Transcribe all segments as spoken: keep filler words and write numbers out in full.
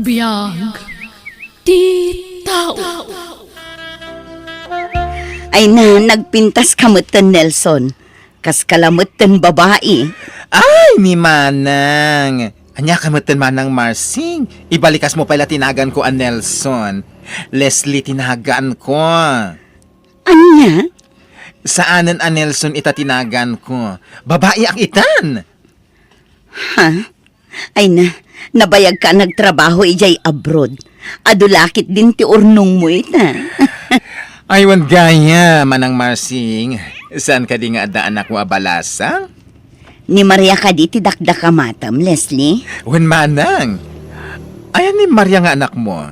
Biag ti tao. Ay na, nagpintas ka metten, Nelson. Kas ka la metten babai. Ay, ni Manang! Ania ka metten, Manang Marsing? Ibalikas mo pay la ti naganko a Nelson. Leslie ti naganko. Ania? Saanen a Nelson ita ti naganko. Babai ak itan. Ha? Ay na, nabayag ka a nagtrabaho idiay abroad. Adu la ketdin ti urnongmo ita. Ay, wen gayam, Manang Marsing. Saan kadi nga adda anakmo a balasang? Ni Maria kadi ti dakdakamatem, Leslie? Wen, Manang. Ayan ni Maria nga anakmo?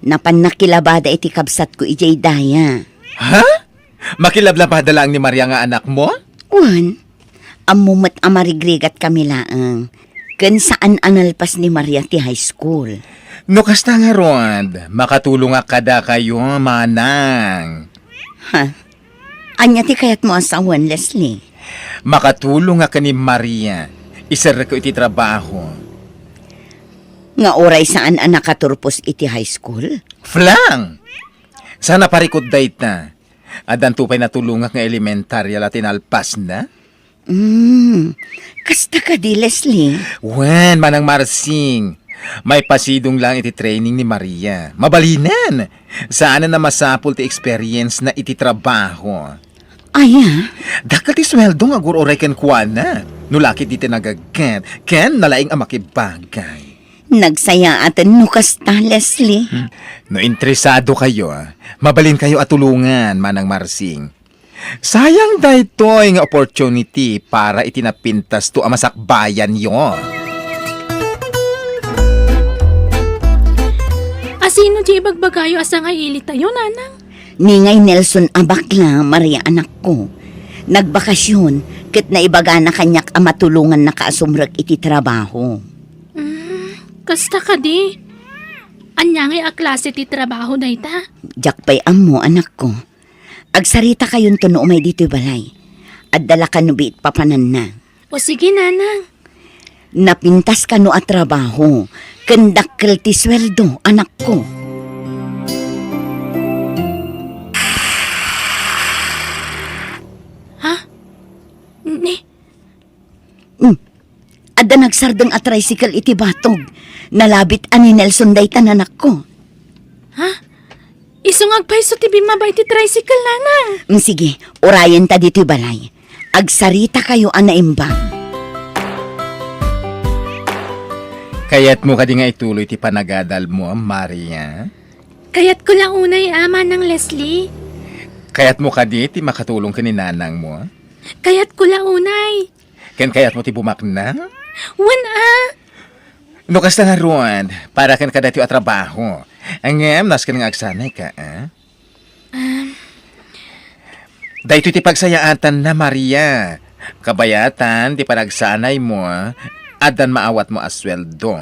Napan nakilabada iti kabsatko idiay daya. Ha? Makilablabada laeng ni Maria nga anakmo? Wen, ammo met a marigrigat kami laeng. Ken saan a nalpas ni Maria ti high school. No kasta ngarud, makatulongak kadakayo, Manang. Ha? Ania ti kayatmo a sawen, Leslie? Makatulongak ken ni Maria. Iserrekko iti trabaho. Nga uray saan a nakaturpos iti high school? Flang! Saan a parikut dayta. Addanto pay natulongak nga elementaria la ti nalpasna? Hmm, kasta kadi, Leslie? Wen, Manang Marsing. Maipasidong laeng iti training ni Maria. Mabalinen! Saanen a masapul ti experience na iti trabaho. Aya? Dakkel ti sueldo nga agur-uray kenkuana. No la ketdi ti nagagget, ken nalaing a makibagay. Nagsayaaten no kasta, Leslie. Hmm. No interesado kayo, mabalin kayo a tulongan, Manang Marsing. Sayang daytoy nga opportunity para iti napintasto a masakbayanyo. Asino ti ibagbagayo a sangailitayo, Nanang? Ni ngay Nelson a bakla, Maria, anakko. Nagbakasyon, ket naibagana kaniak a matulongannaka a sumrek iti trabaho. Mm, kasta kadi? Ania ngay a klase ti trabaho dayta? Diak pay ammo, anakko. Agsaritakayon no umay ditoy balay. Adda la kano biit papananna. O sige, Nanang. Napintas kano a trabaho, ken dakkel ti sueldo, anakko. Ha? Ni? Hmm. Adda nagsardeng a tricycle iti batog. Nalabit a ni Nelson dayta, anakko. Ha? Isu nga agpayso ti bimmaba iti tricycle, Nanang. Mm, sige, urayenta ditoy balay. Agsaritakayo a naimbag. Kayatmo kadi nga ituloy ti panagadalmo, Maria? Kayatko la unay, a, Manang Leslie. Kayatmo kadi ti makatulong ken ni nanangmo? Kayatko la unay. Ken kayatmo ti bumaknang? Wen, a. No kasta ngarud, para kenka daytoy a trabaho. Ngem, nasken nga agsanayka, a? Um. Daytoy ti pagsayaatanna, Maria. Kabayatan ti panagsanaymo, addan maawatmo a sueldo.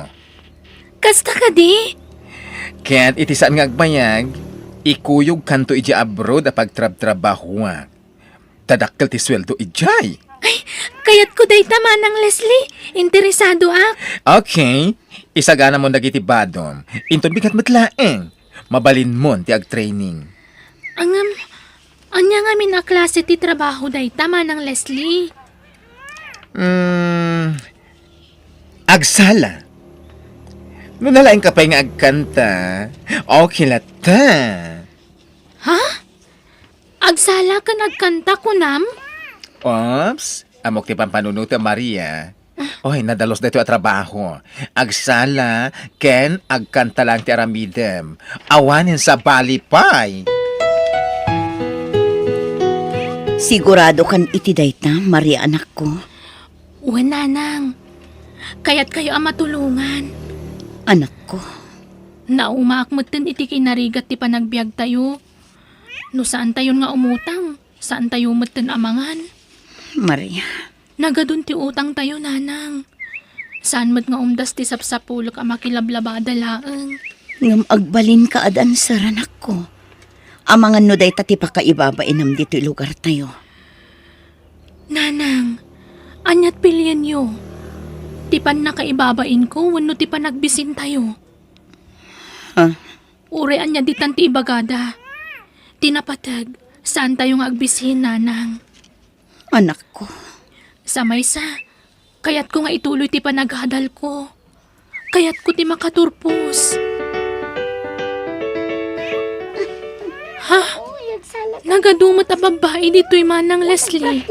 Kasta kadi? Ket iti saan nga agbayag, ikuyogkanto idiay abroad a pagtrabtrabahoak. Ta dakkel ti sueldo idiay. Ay, kayatko dayta, Manang Leslie. Interesadoak. Okay. Isaganamon dagiti badom. Inton bigat met laeng, mabalinmon ti agtraining. Ngem, ania ngamin a klase ti trabaho dayta, Manang Leslie? Mm, agsala. No nalaingka pay nga agkanta, okay latta. Ha? Agsala ken agkanta, kunam? Oops, ammok ti pampanunotem, Maria. Oy, nadalus daytoy a trabaho. Agsala ken agkanta laeng ti aramidem. Awanen sabali pay. Siguradokan iti dayta, Maria, anakko? Wen, nanang. Kayatkayo a matulongan. Anakko. Naumaak metten iti kinarigat ti panagbiagtayo. No saantayon nga umutang, saantayo metten a mangan. Maria. Nagadun ti utangtayo, nanang. Saan met nga umdas ti sapsapulek a makilablabada laeng. Ngem agbalinka a dancer, anakko. Amangan no dayta ti pakaibabainam ditoy lugartayo. Nanang, ania't pilienyo? Ti pannakaibabainko wenno ti panagbisintayo? Ha? Uray ania ditan ti ibagada. Ti napateg, saantayo nga agbisin, nanang. Anakko. Sa maysa, kayatko nga ituloy ti panagadalko. Kayatko ti makaturpos. Ha? Nagadu met a babbai ditoy, Manang Leslie.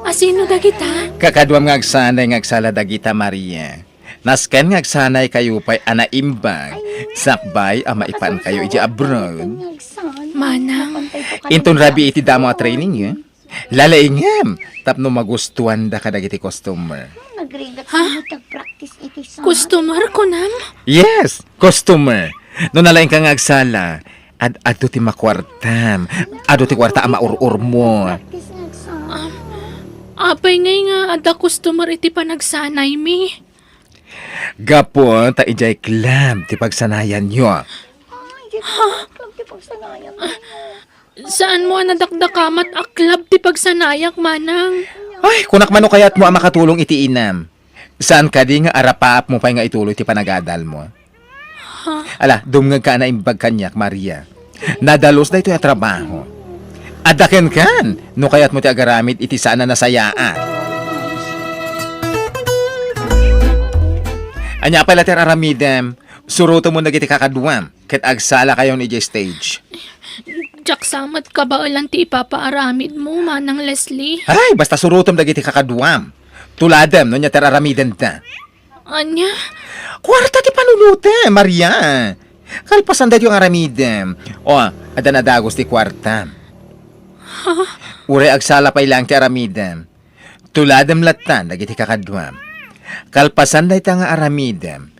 Asino dagita? Kakaduam nga agsanay nga agsala dagita, Maria. Nasken nga agsanaykayo pay a naimbag, sakbay a maipankayo iti abroad. Manang. Inton rabii iti damo a training, eh? Lalaingem tapno magustuanda kadagiti customer. Ha? Customer, kunam? Yes, customer. No nalaingka nga agsala, ad-adu ti makuartam. Adu ti kuarta a maur-urmo. Ah, apay ngay nga adda customer iti panagsanaymi? Gapu ta idiay club ti pagsanayanyo. Ay, di ba? Club ti pagsanayan. Saanmo a nadakdakamat a club ti pagsanayak, Manang? Ay, kunak man no kayatmo a makatulong iti inam. Saan kadi nga arapaapmo pay nga ituloy ti panagadalmo? Ha? Ala, dumngegka a naimbag kaniak, Maria. Nadalus daytoy a trabaho. Adda kenkan, no kayatmo ti agaramid iti saan a nasayaat. Ania pay la ti aramidem, surotemon dagiti kakaduam ket agsalakayon idiay stage. Diak sa met kabaelan ti ipapaaramidmo, Manang Leslie. Ay, basta surotem dagiti kakaduam. Tuladem no ania ti aramidenda. Ania? Kuarta ti panunotem, Maria. Kalpasan daytoy nga aramidem. O, adda nadagus ti kuarta. Ha? Uray agsala pay laeng ti aramidem. Tuladem latta dagiti kakaduam. Kalpasan dayta nga aramidem,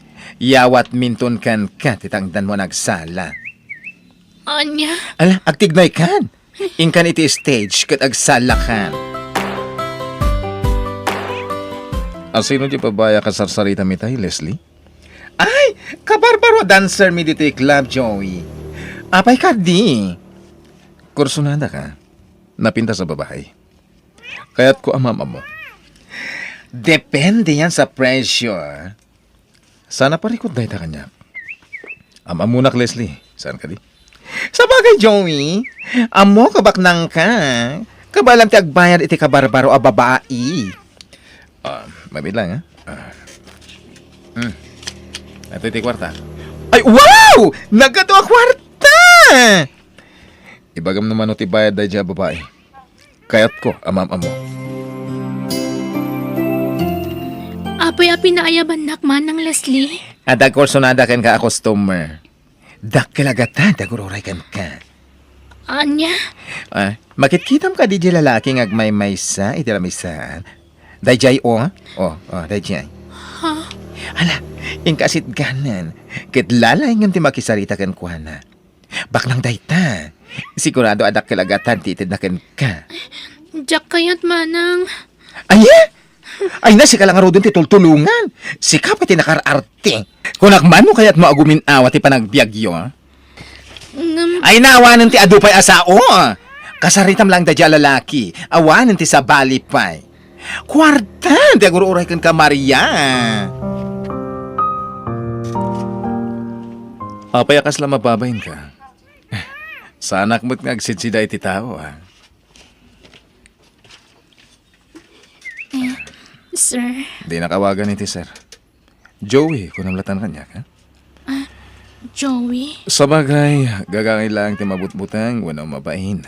yawatminton kenka ti tangdanmo a nagsala. Ania? Ala, agtignaykan. Inkan iti stage ket agsalakan. Asino ti babbai a kasarsaritami tay, Leslie? Ay, kabarbaro a dancer mi ditoy club, Joey. Apay kadi? Kursunada ka? Napintas a babai? Kayatko a maam-ammo. Depende yan sa presyo, ah. Sana parikut dayta kaniak. Am-ammonak, Leslie. Saan kadi? Sabagay, Joey, ammok a baknangka. Kabaelam ti agbayad iti kabarbaro a babai. Ah, mabiit lang, ha? Ah. Hmm. Ito iti kuarta. Ay, wow! Nagkadua a kuarta! Ibagam no mano ti bayad daydiay a babai. Kayatko a maam-ammo. Apay a pinaayabannak, Manang Leslie? Adda kursunada kenka a customer. Dakkel a gatad ti agur-uray kenka. Ania? Ah, makitkitam kadi diay lalaki nga agmaymaysa iti lamisaan? Daydiay, o. O, o, daydiay. Ha? Ala, inka sitganen. Ket lalaingem ti makisarita kenkuana. Baknang dayta. Sigurado a dakkel a gatad ti itedna kenka. Diak kayat, Manang. Aya? Ay na, sika la ngaruden ti tultulongan. Sika pay ti nakaar-arte. Kunak man no kayatmo a gumin-awa ti panagbiagyo. Ngem Ay na, awanen ti adu pay a sao. Kasaritam lang daydiay a lalaki. Awanen ti sabali pay. Kuarta ti agur-uray kenka, Maria. Apay a kasla mababainka? Saanak met nga agsidsida iti tao, ah. Eh, sir. Dinak awagan iti sir. Joey, kunam latan kaniak, ha? Ah, Joey? Sabagay, gagangay laeng ti mabutbuteng wenno mabain.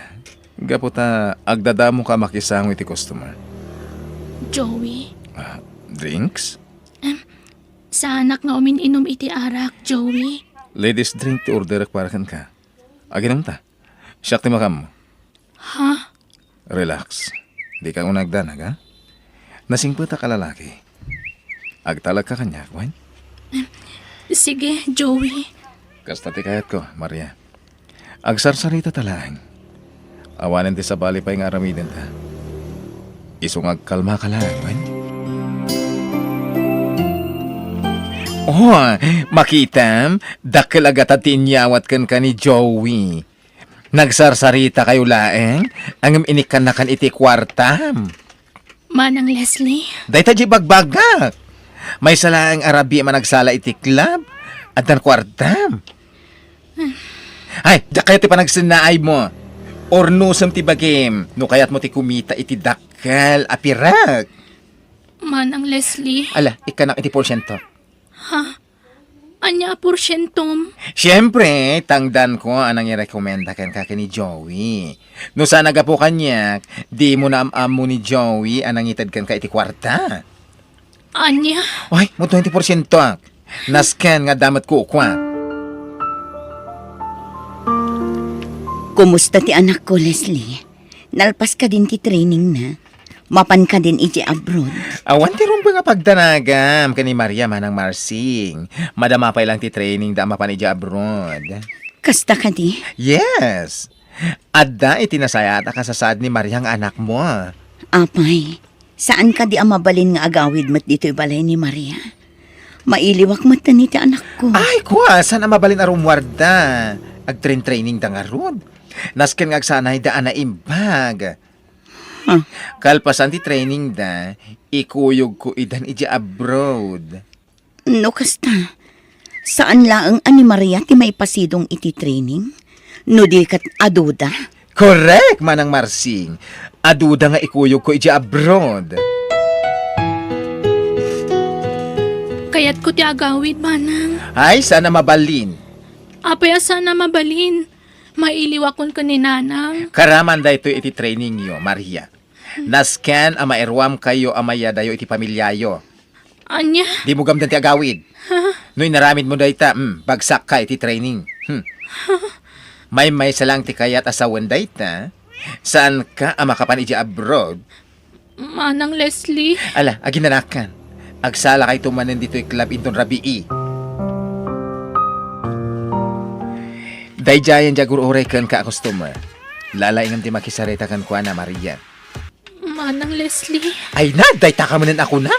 Gapu ta agdadamoka a makisango iti customer. Joey? Ah, drinks? Em, saanak nga umin-inum iti arak, Joey. Ladies drink ti orderek para kenka. Aginom ta. Siak ti makaammo. Ha? Relax. Dika unay agdanag, ha? Nasingpetak a lalaki. Agtalagka kaniak, wen? Sige, Joey. Kasta ti kayatko, Maria. Agsarsaritata laeng. Awanen ti sabali pay nga aramidenta. Isu nga agkalmaka laeng, wen? Oh, makitam, dakkel a gatad ti inyawat kenka ni Joey. Nagsarsarita kayo laeng, ngem inikkannakan iti kuartam. Manang Leslie? Dayta diay bagbagak. Maysa laeng a rabii a managsala iti club, addan kuartam. Ay, dakkel ti panagsennaaymo. Urnosem ti bagim no kayatmo ti kumita iti dakkel a pirak. Manang Leslie. Ala, ikkanak iti porsiento. Ha? Ania a porsientom? Siempre, tangdanko a nangirekomenda kenka ken ni Joey. No saan a gapu kaniak, dimo naam-ammo ni Joey a nangited kenka iti kuarta. Ania? Ay, mo twenty porsiento. Nasken nga adda met kukuak. Kumusta ti anakko, Leslie? Nalpas kadin ti training na? Mapan kadin iti abroad? Awan ti rumbeng a pagdanagam ken ni Maria, Manang Marsing. Madama pay lang ti training da a mapan iti abroad. Kasta kadi? Yes. Adda iti nasayaat a kasasaad ni Maria nga anakmo. Apay, saan kadi a mabalin nga agawid met ditoy balay ni Maria? Mailiwak metten iti anakko. Ay, kua, saan a mabalin a rummuarda? Agtrain-training da ngarud. Nasken nga agsanayda a naimbag. Huh. Kalpasan ti training da, ikuyogko idan iti abroad. No kasta, saan laeng a ni Maria ti maipasidong iti training? No di ket aduda? Correct, Manang Marsing. Aduda nga ikuyogko iti abroad. Kayatko ti agawid, Manang. Ay, saan a mabalin. Apay a saan a mabalin? Mailiwakon ken ni Nanang. Karaman daytoy iti trainingyo, Maria. Nasken a mairuamkayo a mayadayo iti pamiliayo. Ania? Dimo gamden ti agawid. Ha? No inaramidmo dayta, hmm, bagsakka iti training. Hmm. Maymaysa lang ti kayat a sawen dayta, saanka a makapan iti abroad. Manang Leslie. Ala, aginanakan. Agsalakayto manen ditoy club inton rabii. Daydiayen ti agur-uray kenka a customer. Lalaingem ti makisarita kenkuana, Maria. Manang Leslie. Ay na, dayta ka manen a kuna.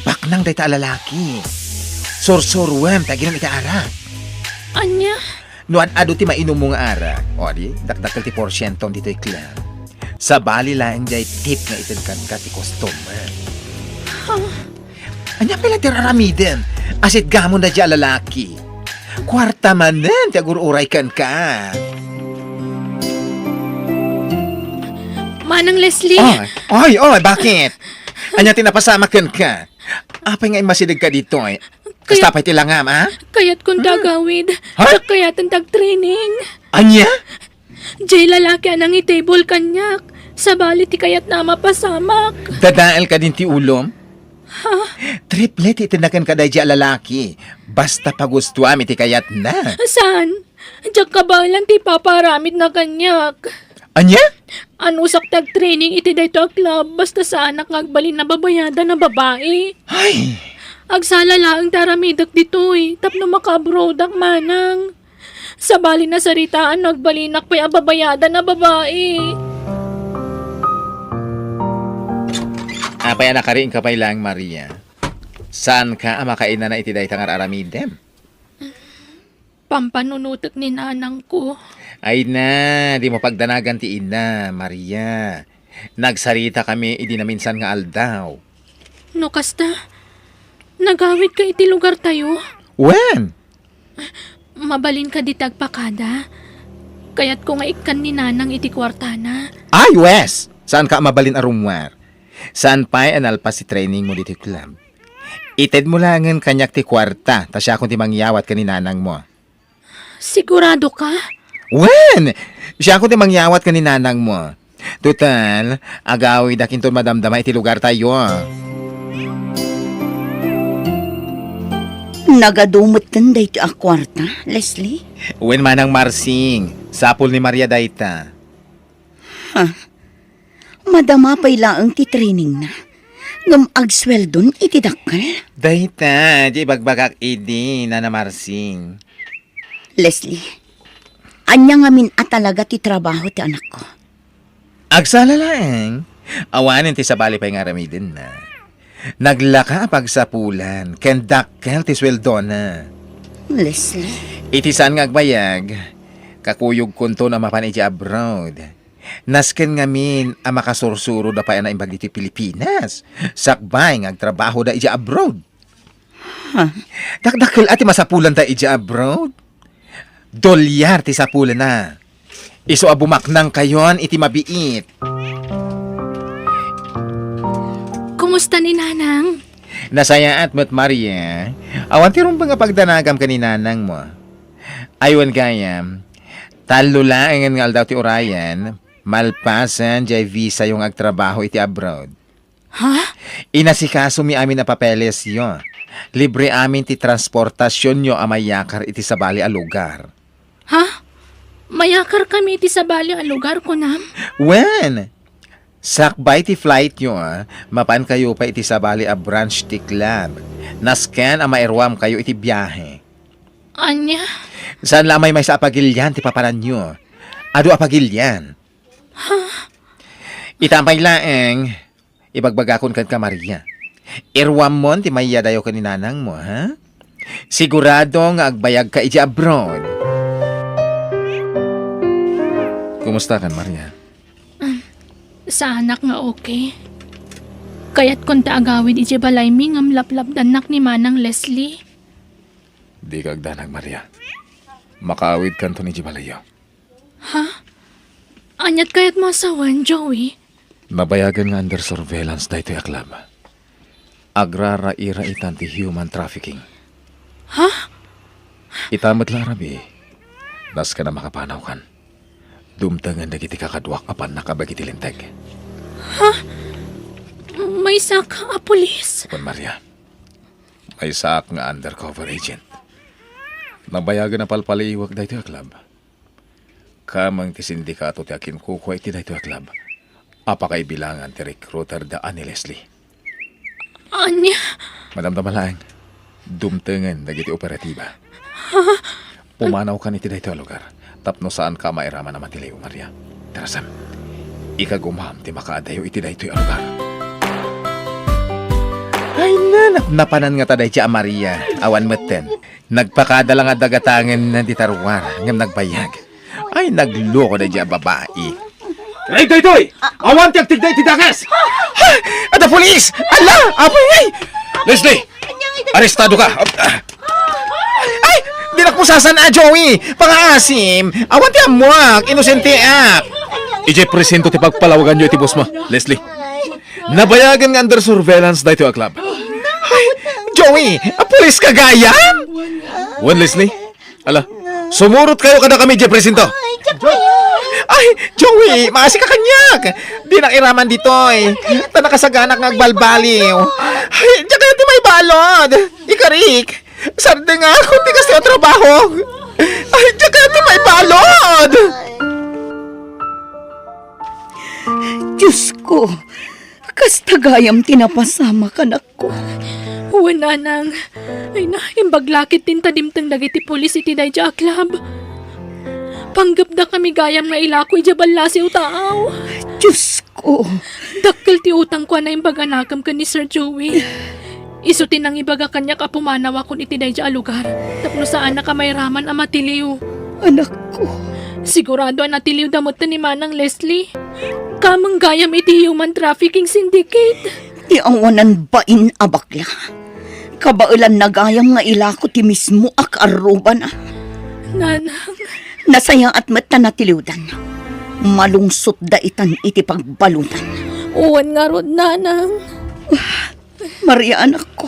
Baknang dayta a lalaki. Sursuruem ti aginum iti arak. Ania? No ad-adu ti mainummo nga arak, o di, dakdakkel ti porsientom ditoy club. Sabali laeng diay tip nga ited kenka ti customer. Ha? Ania pay la ti aramidem? Asitgamon daydiay a lalaki. Kuarta manen ti agur-uray kenka. Manang Leslie. Oy, oy, oy, bakit? Ania ti napasamak kenka? Apay nga immasidegka ditoy? Kasta pay ti langam, a? Kayatkon ti agawid. Ha? Diak kayaten ti agtraining. Ania? Diay lalaki a nangitable kaniak. Sabali ti kayatna a mapasamak. Dadael kadin ti ulom? Ha? Triple ti itedna kenka daydiay a lalaki. Basta pagustuam iti kayatna. Saan? Diak kabaelan ti ipapaaramidna kaniak. Ania? Anusak ti agtraining iti daytoy a club, basta saanak nga agbalin a babayadan a babai. Ay! Agsala laeng ti aramidek ditoy tapno maka-abroadak, Manang. Sabali nasaritaan no agbalinak pay a babayadan a babai. Apay a nakariingka pay laeng, Maria? Saanka a makainana iti dayta nga ar-aramidem? Pampanunotek ni nanangko. Ay na, dimo pagdanagan ti ina, Maria. Nagsaritakami idi naminsan nga aldaw. No kasta, nagawidka iti lugartayo? Wen? Mabalin kadi ti agpakada? Kayatko nga ikkan ni nanang iti kuartana. Ay, wes! Saanka a mabalin a rummuar? Saan pay a nalpas ti trainingmo ditoy club? Itedmo laengen kaniak ti kuarta, ta siakon ti mangyawat ken ni nanangmo. Siguradoka? Wen! Siakon ti mangyawat ken ni nanangmo. Total, agawidak inton madamdama iti lugartayo. Nagadu metten daytoy a kuarta, Leslie? Wen, Manang Marsing, sapul ni Maria dayta. Ha? Madama pay laeng ti trainingna, ngem agsueldon iti dakkel? Dayta ti ibagbagak idi, Nana Marsing. Leslie, ania ngamin a talaga ti trabaho ti anakko? Agsala laeng, awanen ti sabali pay nga aramidenna. Naglaka a pagsapulan ken dakkel ti sueldona. Leslie. Iti saan nga agbayag, kakuyogkonto a mapan iti abroad. Nasken ngamin a makasursuroda pay a naimbag ditoy Pilipinas, sakbay nga agtrabahoda idiay abroad. Ha? Dakdakkel a ti masapulanta idiay abroad. Dolyar ti sapulna. Isu a bumaknangkayon iti mabiit. Kumusta ni Nanang? Nasayaat met, Maria. Awan ti rumbeng a pagdanagam ken ni Nanangmo. Ay, wen gayam, tallo laengen nga aldaw ti urayen, malpasen diay visayo nga agtrabaho iti abroad. Ha? Inasikasomi amin a papelesyo. Libre amin ti transportasionyo a mayakar iti sabali a lugar. Ha? Mayakarkami iti sabali a lugar, kunam? Wen, sakbay ti flightyo, a, mapankayo pay iti sabali a branch ti club. Nasken a mairuamkayo iti biahe. Ania? Saan la a maymaysa a pagilian ti papananyo. Adu a pagilian. Ha? Ita pay laeng, ibagbagakon kenka, Maria. Iruammon ti mayadayo ken ni Nanangmo, ha? Sigurado nga agbayagka idiay abroad. Kumustakan, Maria? Saanak nga okay. Kayatkon ta agawid idiay balaymi ngem laplapdannak ni Manang Leslie. Dika agdanag, Maria. Makaawidkanton idiay balayyo. Ha? Aniat kayatmo a sawen, Joey? Nabayagen nga under surveillance daytoy a club. Agrarairaitan ti human trafficking. Ha? Ita met la a rabii, nasken a makapanawkan. Dumtengen dagiti kakaduak a pannakabeg iti linteg. Ha? Maysak a pulis? Wen, Maria. Maysaak nga undercover agent. Nabayagen a palpaliiwek daytoy a club. Kameng ti sindikato ti akinkukua iti daytoy a club a pakaibilangan ti recruiter da ni Leslie. Ania? Madamdama laeng, dumtengen dagiti operatiba. Ha? Pumanawkan iti daytoy a lugar tapno saanka a mairaman a matiliw, Maria. Terasem, ikagumam ti makaadayo iti daytoy a lugar. Ay, na, napnapanan ngata daydiay a Maria. Awan metten. Nagpakada la nga dagatangen ti taruar, ngem nagbayag. Ay, nagloko daydiay a babai. Ay, daytoy! Awan ti agtigda iti dakes! Adda pulis! Ala! Apoy, ay! Leslie! Arestado ka! Ay! Dinak mo sasan-a, Joey! Pangaasim! Awan ti ammoak! Inosenteak! Idiay presinto ti pagpalawaganyo iti boss mo, Leslie. Nabayagen nga under surveillance daytoy a club. Ay, Joey, a pulis ka gayam? Wen, Leslie? Ala, sumurot kayo kadakami idiay presinto. Ay, Joey, maasika kaniak. Dinak iraman ditoy. Ta nakasaganak nga agbalbaliw. Ay, diak kayat ti maibalud. Ikarik. Sardengak, kunti kasta a trabaho. Ay, diak kayat ti maibalud. Diyos ko, kasta gayam ti napasamak, anakko. Wen, nanang. Ay na, imbag la ket ti inta dimteng dagiti pulis iti daydiay a club. Panggepdakami gayam nga ilako idiay ballasiw taaw. Diyos ko. Dakkel ti utangko a naimbag a nakem ken ni Sir Joey. Isu ti nangibaga kaniak a pumanawakon iti daydiay a lugar tapno saanak a mairaman a matiliw. Anakko. Sigurado a natiliwda met ni Manang Leslie. Kameng gayam iti human trafficking syndicate. Ti awanan bain a bakla. Kabaelanna gayam nga ilako ti mismo a kaarrubana. Nanang. Nasayaat met ta natiliwdan. Malungsotda itan iti pagbaludan. Wen ngarud, nanang. Maria, anakko.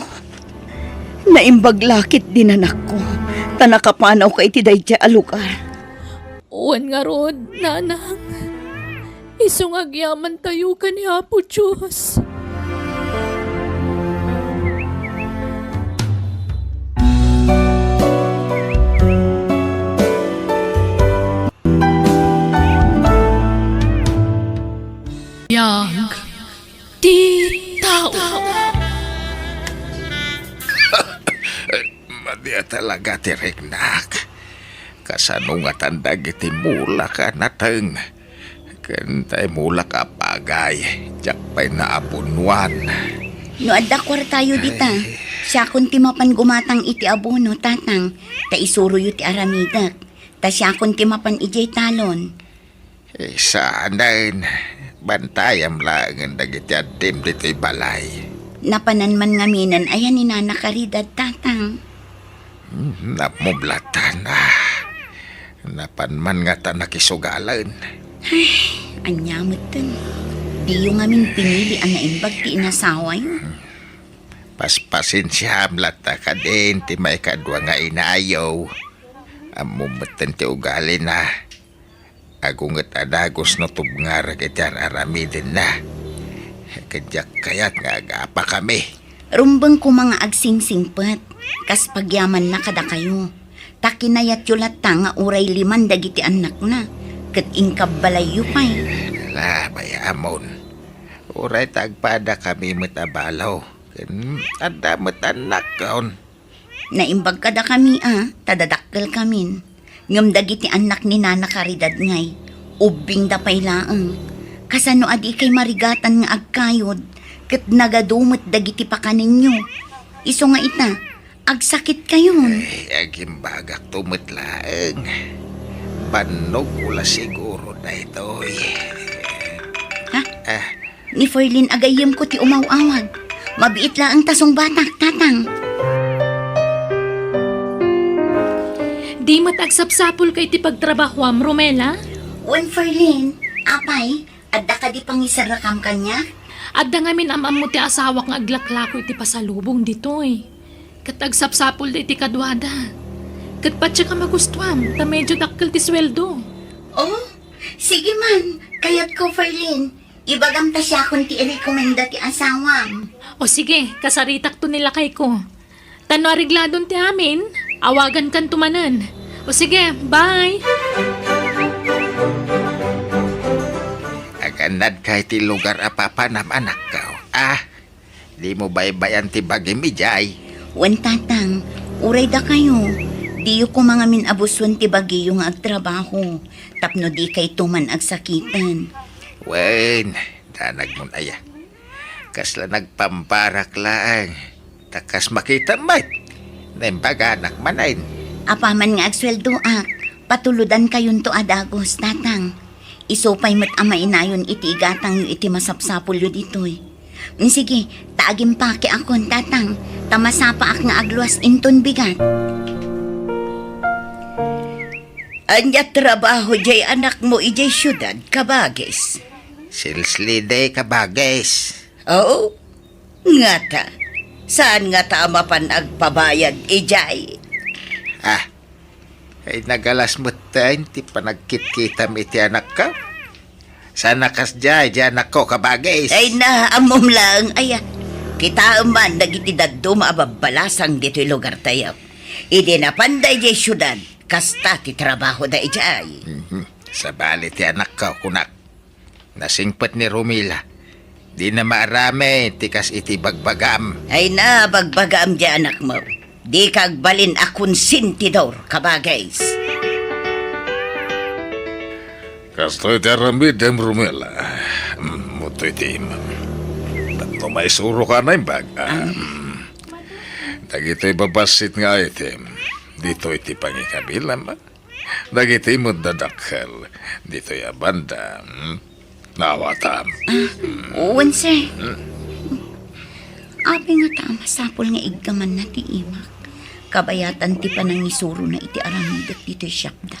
Naimbag la ketdin, anakko, ta nakapanawka iti daydiay a lugar. Wen ngarud, nanang. Isu nga agyamantayo ken ni Apo Dios. Biag ti tao. Madi a talaga ti riknak. Kasano ngatan dagiti mulak a nateng? Ken tay mulak a pagay, diak pay naabunuan. No adda kuartayo dita, ay, siakon ti mapan gumatang iti abono, tatang, ta isuroyo ti aramidek. Ta siakon ti mapan idiay talon. Isanen, bantayam laengen dagiti addim ditoy balay. Napanan man ngaminen aya ni Nana Caridad, tatang? Hmm, namublatan, ah. Napan man ngata nakisugalen. Ay, ania metten? Diyo ngamin pinili a naimbag ti inasawayo? Paspasensiaam latta kadin ti maikadua nga inayo. Ammom metten ti ugalina. Agunget a dagus no tubngarek iti ar-aramidenna. Ket diak kayat nga agapakami. Rumbeng koma nga agsingsingpet, kas pagyamanna kadakayo. Ta kinayatyo latta nga uray liman dagiti annakna, ket inkabbalayyo pay. Ala, bay-amon. Uray ta agpadakami met a balo, ken adda met annakon. Naimbag kadakami a, ta dadakkelkamin. Ngem dagiti annak ni Nana Caridad ngay, ubbingda pay laeng. Kasano a dikay marigatan nga agkayod, ket nagadu met dagiti pakanenyo? Isu nga ita, agsakitkayon. Ay, agimbagakto met laeng. Bannog ko la siguro daytoy. Ha? Ah, Ni Ferlin a gayyemko ti umaw-awag. Mabiit laeng ta sungbatak, Tatang. Di met agsapsapulka iti pagtrabahoam, Romela? Wen, Ferlin, apay, adda kadi pangiserrekam kaniak? Adda ngamin am-ammo ti asawak nga aglaklako iti pasalubong ditoy. Ket agsapsapulda iti kaduada. Ket patiek a magustuam, ta medyo dakkel ti sueldo. Oh, sige man, kayatko, Ferlin. Ibagam ta siakon ti irekomenda ti asawam. O sige, kasaritakto ni lakayko. Ta no aregladon ti amin, awagankanto manen. O sige, bye! Agannadka iti lugar a papanam, anakko. Ah, dimo baybay-an ti bagim idiay. Wen, Tatang, uray dakayo, diyo koma ngamin a busuen ti bagiyo nga agtrabaho, tapno dikayto man agsakiten. Wen, danagmon aya. Kasla nagpamparak laeng. Ta kas makitam met, naimbaganak manen. Apaman nga agsueldoak, patulodankayonto a dagus, Tatang. Isu pay met a mainayon iti igatangyo iti masapsapulyo ditoy. Mm, sige, ta agimpakeakon, Tatang, ta masapaak nga agluas inton bigat. Ania trabaho diay anakmo idiay siudad, kabagis? Sales lady, kabagis. Oo? Ngata, saan ngata a mapan agpabayad idiay? Ah, ay nagalas metten ti panagkitkitam iti anakko. Saan a kasdiay, di anakko, kabagis. Ay na, ammom laeng, aya. Kitaem man dagiti dadduma a babbalasang ditoy lugartayo. Idi napanda idiay siudad, kasta ti trabahoda idiay. Mhm. Sabali ti anakko, kunak. Nasingpet ni Romela. Dina maaramid ti kas iti bagbagam. Ay na, bagbagam diay anakmo. Dika agbalin a konsentidor, kabagis. Kastoy ti aramidem, Romela. Mm, mutoy ti imam. Tapno maisuroka a naimbag. Ah, mm. Dagitoy babassit nga item. Ditoy ti pangikabilam. Dagiti met dadakkel ditoy a banda, hmm? Naawatam. Ah, wen, sir. Hmm. Apay ngata a masapul nga iggamanna ti imak? Kabayatan ti panangisurona iti aramidek ditoy siakda.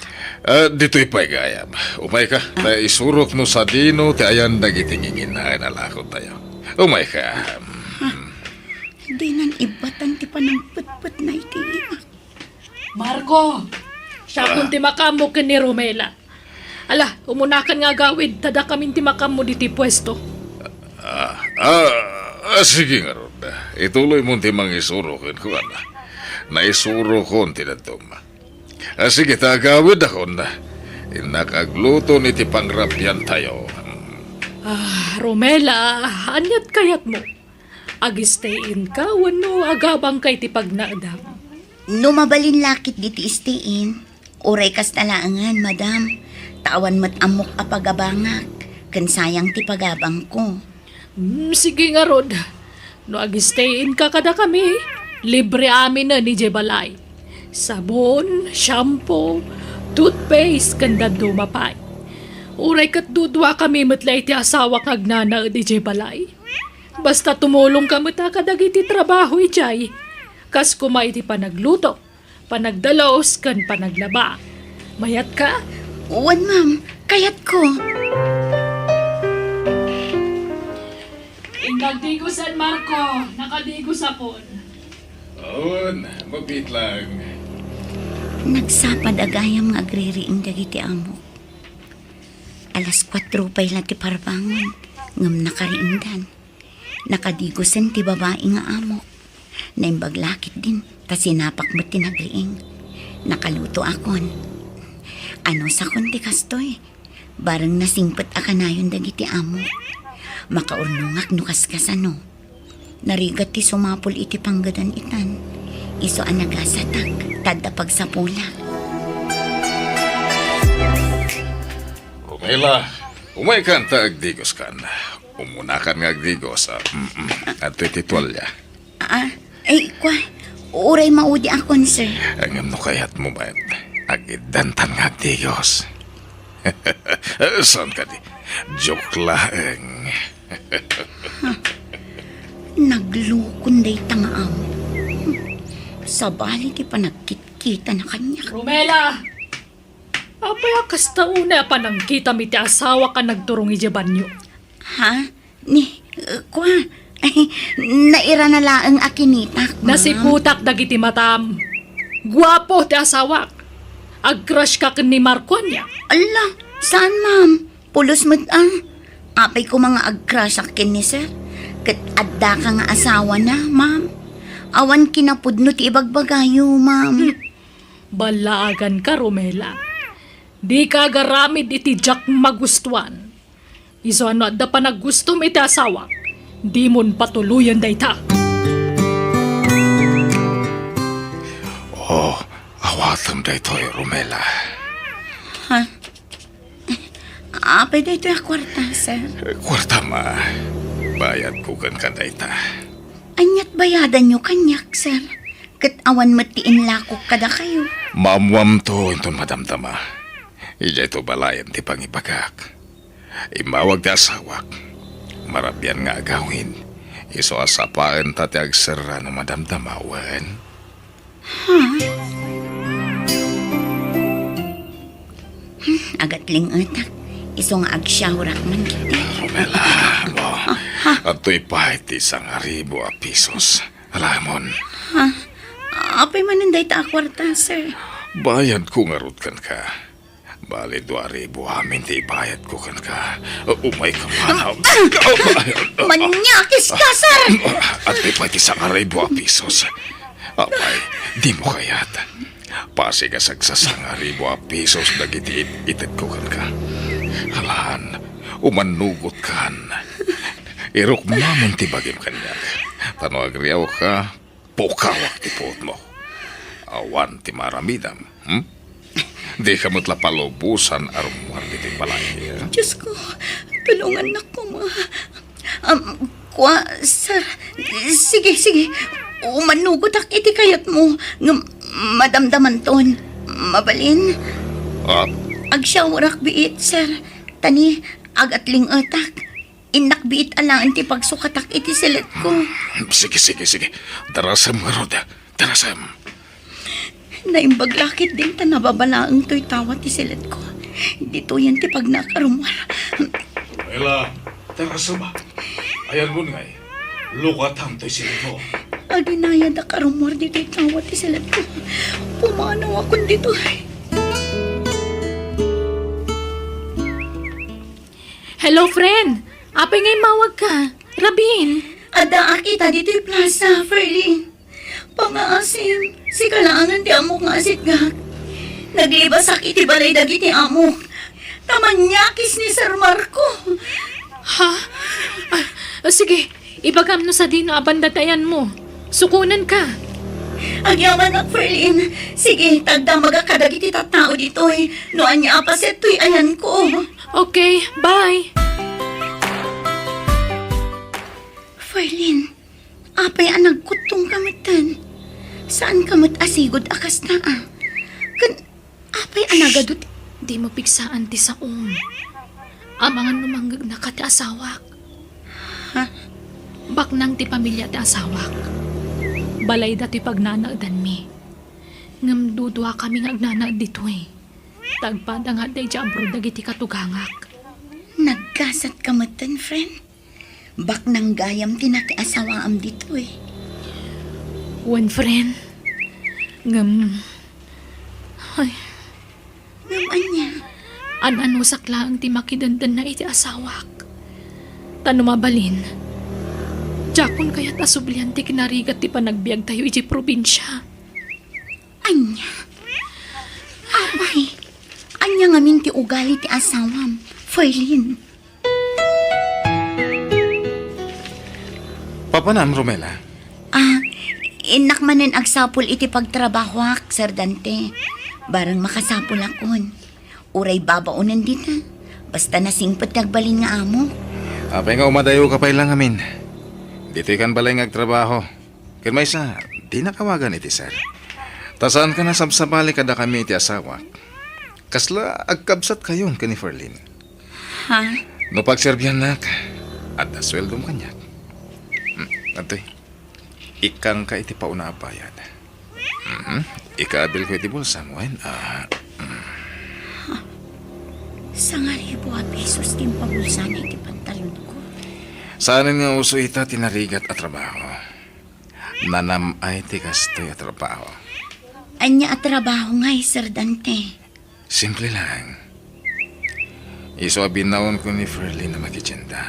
Ah, ditoy pay gayam. Umayka, ta isurok no sadino ti ayan dagiti nginginnaen a lakotayo. Umayka. Ah, dinan ibbatan ti panangpetpetna iti imak. Marco, siakon ti makaammo ken ni Romela. Ala, umunakan nga agawid, ta dakamin ti makaammo ditoy puesto. Ah, ah, ah, sige ngarud. Ituloymon ti mangisuro kenkuana. Naisurokon ti dadduma. Ah, sige, ta agawidakon. Innak agluton iti pangrabiantayo. Ah, Romela, aniat kayatmo? Ag-stay in ka wenno agabangka iti pagnaedam? No mabalin la ketdi ti stay in, uray kasta laengen, madam, ta awan met ammok a pagabangak, ken sayang ti pagabangko. Hmm, sige ngarud. No ag-stay in ka kadakami, libre aminen idiay balay. Sabon, shampoo, toothpaste, ken dadduma pay. Uray ket duduakami met la iti asawak nga agnanaed idiay balay. Basta tumulongka met a kadagiti trabaho idiay, kas koma iti panagluto, panagdalus, ken panaglaba. Mayatka? Wen, ma'am. Kayatko. Inka agdigosen, Marco. Nakadigosakon. Awan, mabiit lang. Nagsapad a gayam nga agririing dagiti amok. Alas kuatro pay la ti parbangon, ngem nakariingdan. Nakadigosen ti babai nga amok. Naimbag la ketdin, ta sinapak met ti nagriing. Nakalutoakon. Anusakon ti kastoy. Bareng nasingpet a kanayon dagiti amok. Makaurnongak no kaskasano. Narigat ti sumapul iti panggedan itan. Isu a nagasatak, ta adda pagsapulak. Romela, umaykan ta agdigoskan. Umunakan nga agdigos, ah, mm, mm. Adtoy ti tualya. Ah, ay, kua, uray maudiakon, sir. Ngem no kayatmo met, agiddantan nga agdigos. Saan kadi? Joke laeng. Naglukon dayta nga amo. Sabali ti panagkitkitana kaniak. Romela! Apay a kasta unay a panangkitam iti asawak a nagturong idiay banio? Ha? Ni, uh, kua, ay, nairana laeng a kinitak, ma'am. Nasiputak dagiti matam. Guapo ti asawak. Ag-crush ka ken ni Marco ania? Alla, saan, ma'am? Pulos met, ah. Apay koma nga ag-crush-ak ken ni sir? Ket adda ka nga asawana, ma'am. Awan kinapudno ti ibagbagayo, ma'am. Hmm. Ballaagan ka, Romela. Di ka agaramid iti diak magustuan. Isu a no adda panagustom iti asawak, dimon patuloyen dayta. Oh, awatem daytoy, Romela. Ha? Apay daytoy a kuarta, sir? Kuartam a. Bayadko kenka dayta. Aniat bayadanyo kaniak, sir? Ket awan met ti inlakok kadakayo. Maammoamto inton madamdama. Idiayto balayen ti pangibagak. Immawag ti asawak. Marabian nga agawid. Isu a sapaenta ti agserra no madamdama, wen? Ha? Hmm, agatling-etak. Isu nga agsyaorak man ketdi. Romela, mo. Ah, ha? Adtoy pay ti sangaribu a pisos. Alamon. Ha? Apay manen dayta a kuarta, sir? Bayadko ngarud kenka. Bali, dua ribu amin ti ibayadko kenka. Umayka man. Manyakis ka, sir! Adtoy pay ti sangaribu a pisos. Apay, dimo kayat? Pasig a sagsasangaribu a pisos dagiti it-, itedko kenka. Alan, umannugotkan. Irukmamon ti bagim kaniak. Ta no agriawka, pukawak ti puotmo. Awan ti maaramidam, hmm? Dika met la palubosan a rummuar ditoy balay, eh? Diosko, tulongannak koma. Am, kua, sir. Sige, sige. Umanugotak iti kayatmo. Ngem madamdamanton. Mabalin. Ah. Agsyaorak biit, sir. Ta ni, agatling-etak. Innak biit alaen ti pagsukatak iti siletko. Sige, sige, sige. Darasem ngarud. Darasem. Naimbag la ketdin ta nababalaeng toy tawa ti siletko. Ditoyen ti pagnaak a rummuar. Ela, darasem a. Ayanmon ngay. Lukatam toy siletmo. Aginayadak a rummuar ditoy tawa ti siletko. Pumanawakon ditoy. Hello, friend. Apay nga immawagka? Rabin. Addaak ita ditoy plaza, Ferlin. Pangaasim, sika laengen ti ammok nga asitgak. Naglibasak iti balay dagiti ammok. Ta manyakis ni Sir Marco. Ha? Ah, ah, sige, ibagam no sadino a banda ti ayanmo. Sukonenka. Agyamanak, Ferlin. Sige, tagdamagak kadagiti tattao ditoy. No ania a paset toy ayanko. Okay, bye. Ferlin, apay a nagkuttongka metten? Saanka met a sigud a kasta a? Ken apay a nagadu ti... Dimo pigsaan ti saom. Amangan no mangngegna ka ti asawak. Ha? Baknang ti pamilia ti asawak. Balayda ti pagnanaedanmi. Ngem duduakami nga agnanaed ditoy. Ta agpada nga adda idiay abroad dagiti katugangak. Naggasat ka metten, friend. Baknang gayam ti nakiasawaam ditoy. Wen, friend. Ngem, ay. Ngem ania? An-anusak laeng ti makidendenna iti asawak. Ta no mabalin, diakon kayat a sublian ti kinarigat ti panagbiagtayo idiay probinsia. Ania? Apay, ania ngamin ti ugali ti asawam, Ferlin? Papanam, Romela? Ah, innak manen agsapul iti pagtrabahoak, Sir Dante. Bareng makasapulakon. Uray babaonen dita. Basta nasingpet ti agbalin nga amo. Apay nga umadayo ka pay lang amin. Ditoy kan balay nga agtrabaho. Ken maysa, dinak awagan iti sir. Ta saan ka nasabsabali kadakami iti asawak. Kasla agkabsat kayon ken ni Ferlin. Ha? No pagserbiannak, adda sueldom kaniak. Hmm, adtoy. Ikkangka iti pauna a bayad. Mhm. Ikaabilko iti bulsam, wen? Ah, mm. Sangaribu a pesos ti impabulsana iti pantalonko. Saanen nga uso ita ti narigat a trabaho. Nanam-ay ti kastoy a trabaho. Ania a trabaho ngay, Sir Dante? Simple lang. Isu a binaonko ni Ferlin a makitienda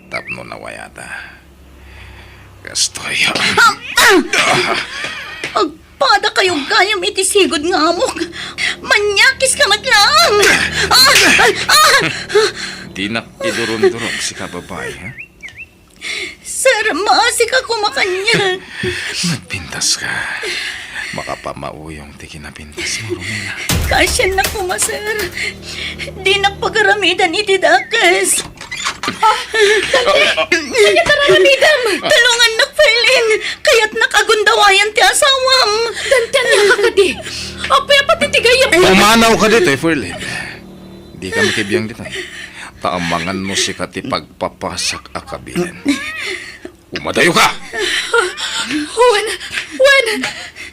tapno nawayata. Kastoy. Agpada kayo gayam iti sigud nga amok. Manyakis ka met laeng. Ah! Ah! Ah! Dinak idurundurog sika, babai, ha? Sir, maasika koma kaniak. Nagpintas ka. Makapamauyong ti kinapintasmo, Romela. Kasiannak koma, sir. Dinak pagaramidan iti dakes. Ah, Dante! Ania ti aramidem? Tulongannak, Ferlin. Kayatnak a gundawayan ti asawam. Dante, ania ka kadi? Apay a pati ti gayam? Pumanaw ka ditoy, Ferlin. Dika makibiang ditoy. Ta amangan no sika ti pagpapasak a kabilen. Umadayo ka! Wen, wen!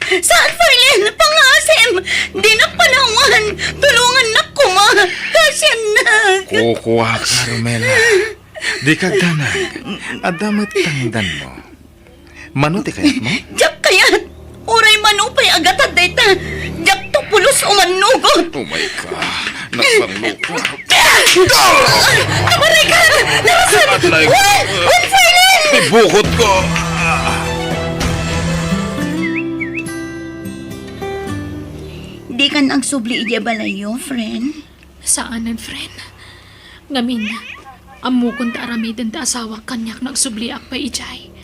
Saan, Ferlin? Pangngaasim! Dinak panawan! Tulongannak koma! Kasiannak! Kukua ka, Romela. Dika agdanag. Adda met tangdanmo. Mano ti kayatmo? Diak kayat! Uray mano pay a gatad dayta, diakto pulos umannugot. Oh my God. Nagpangluko. Kabarigan! Narasan! Patay. Wen! Wen, Ferlin! Ibukot ko! Dikan agsubli idiay balayyo, friend? Saanen, friend. Ngamin, ammokon ta aramiden ti asawak kaniak no agsubliak pay idiay.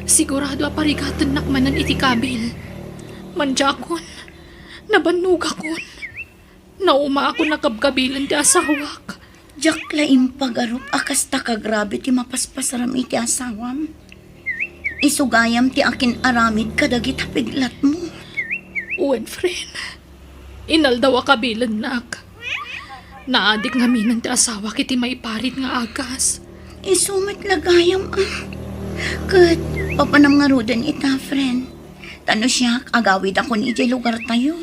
Sigurado a parigatennak manen iti kabil. Mandiakon, nabannogakon, naumaakon a kabkabilen ti asawak. Diak la impagarup a kasta kagrabe ti mapaspasaram iti asawam. Isu gayam ti akin-aramid kadagiti piglatmo. Wen, friend. Inaldaw a kabilennak. Naadik ngaminen ti asawak iti maiparit nga agas. Isu met la gayam, ah. Ket papanam ngaruden ita, friend. Ta no siak, agawidakon idiay lugartayo.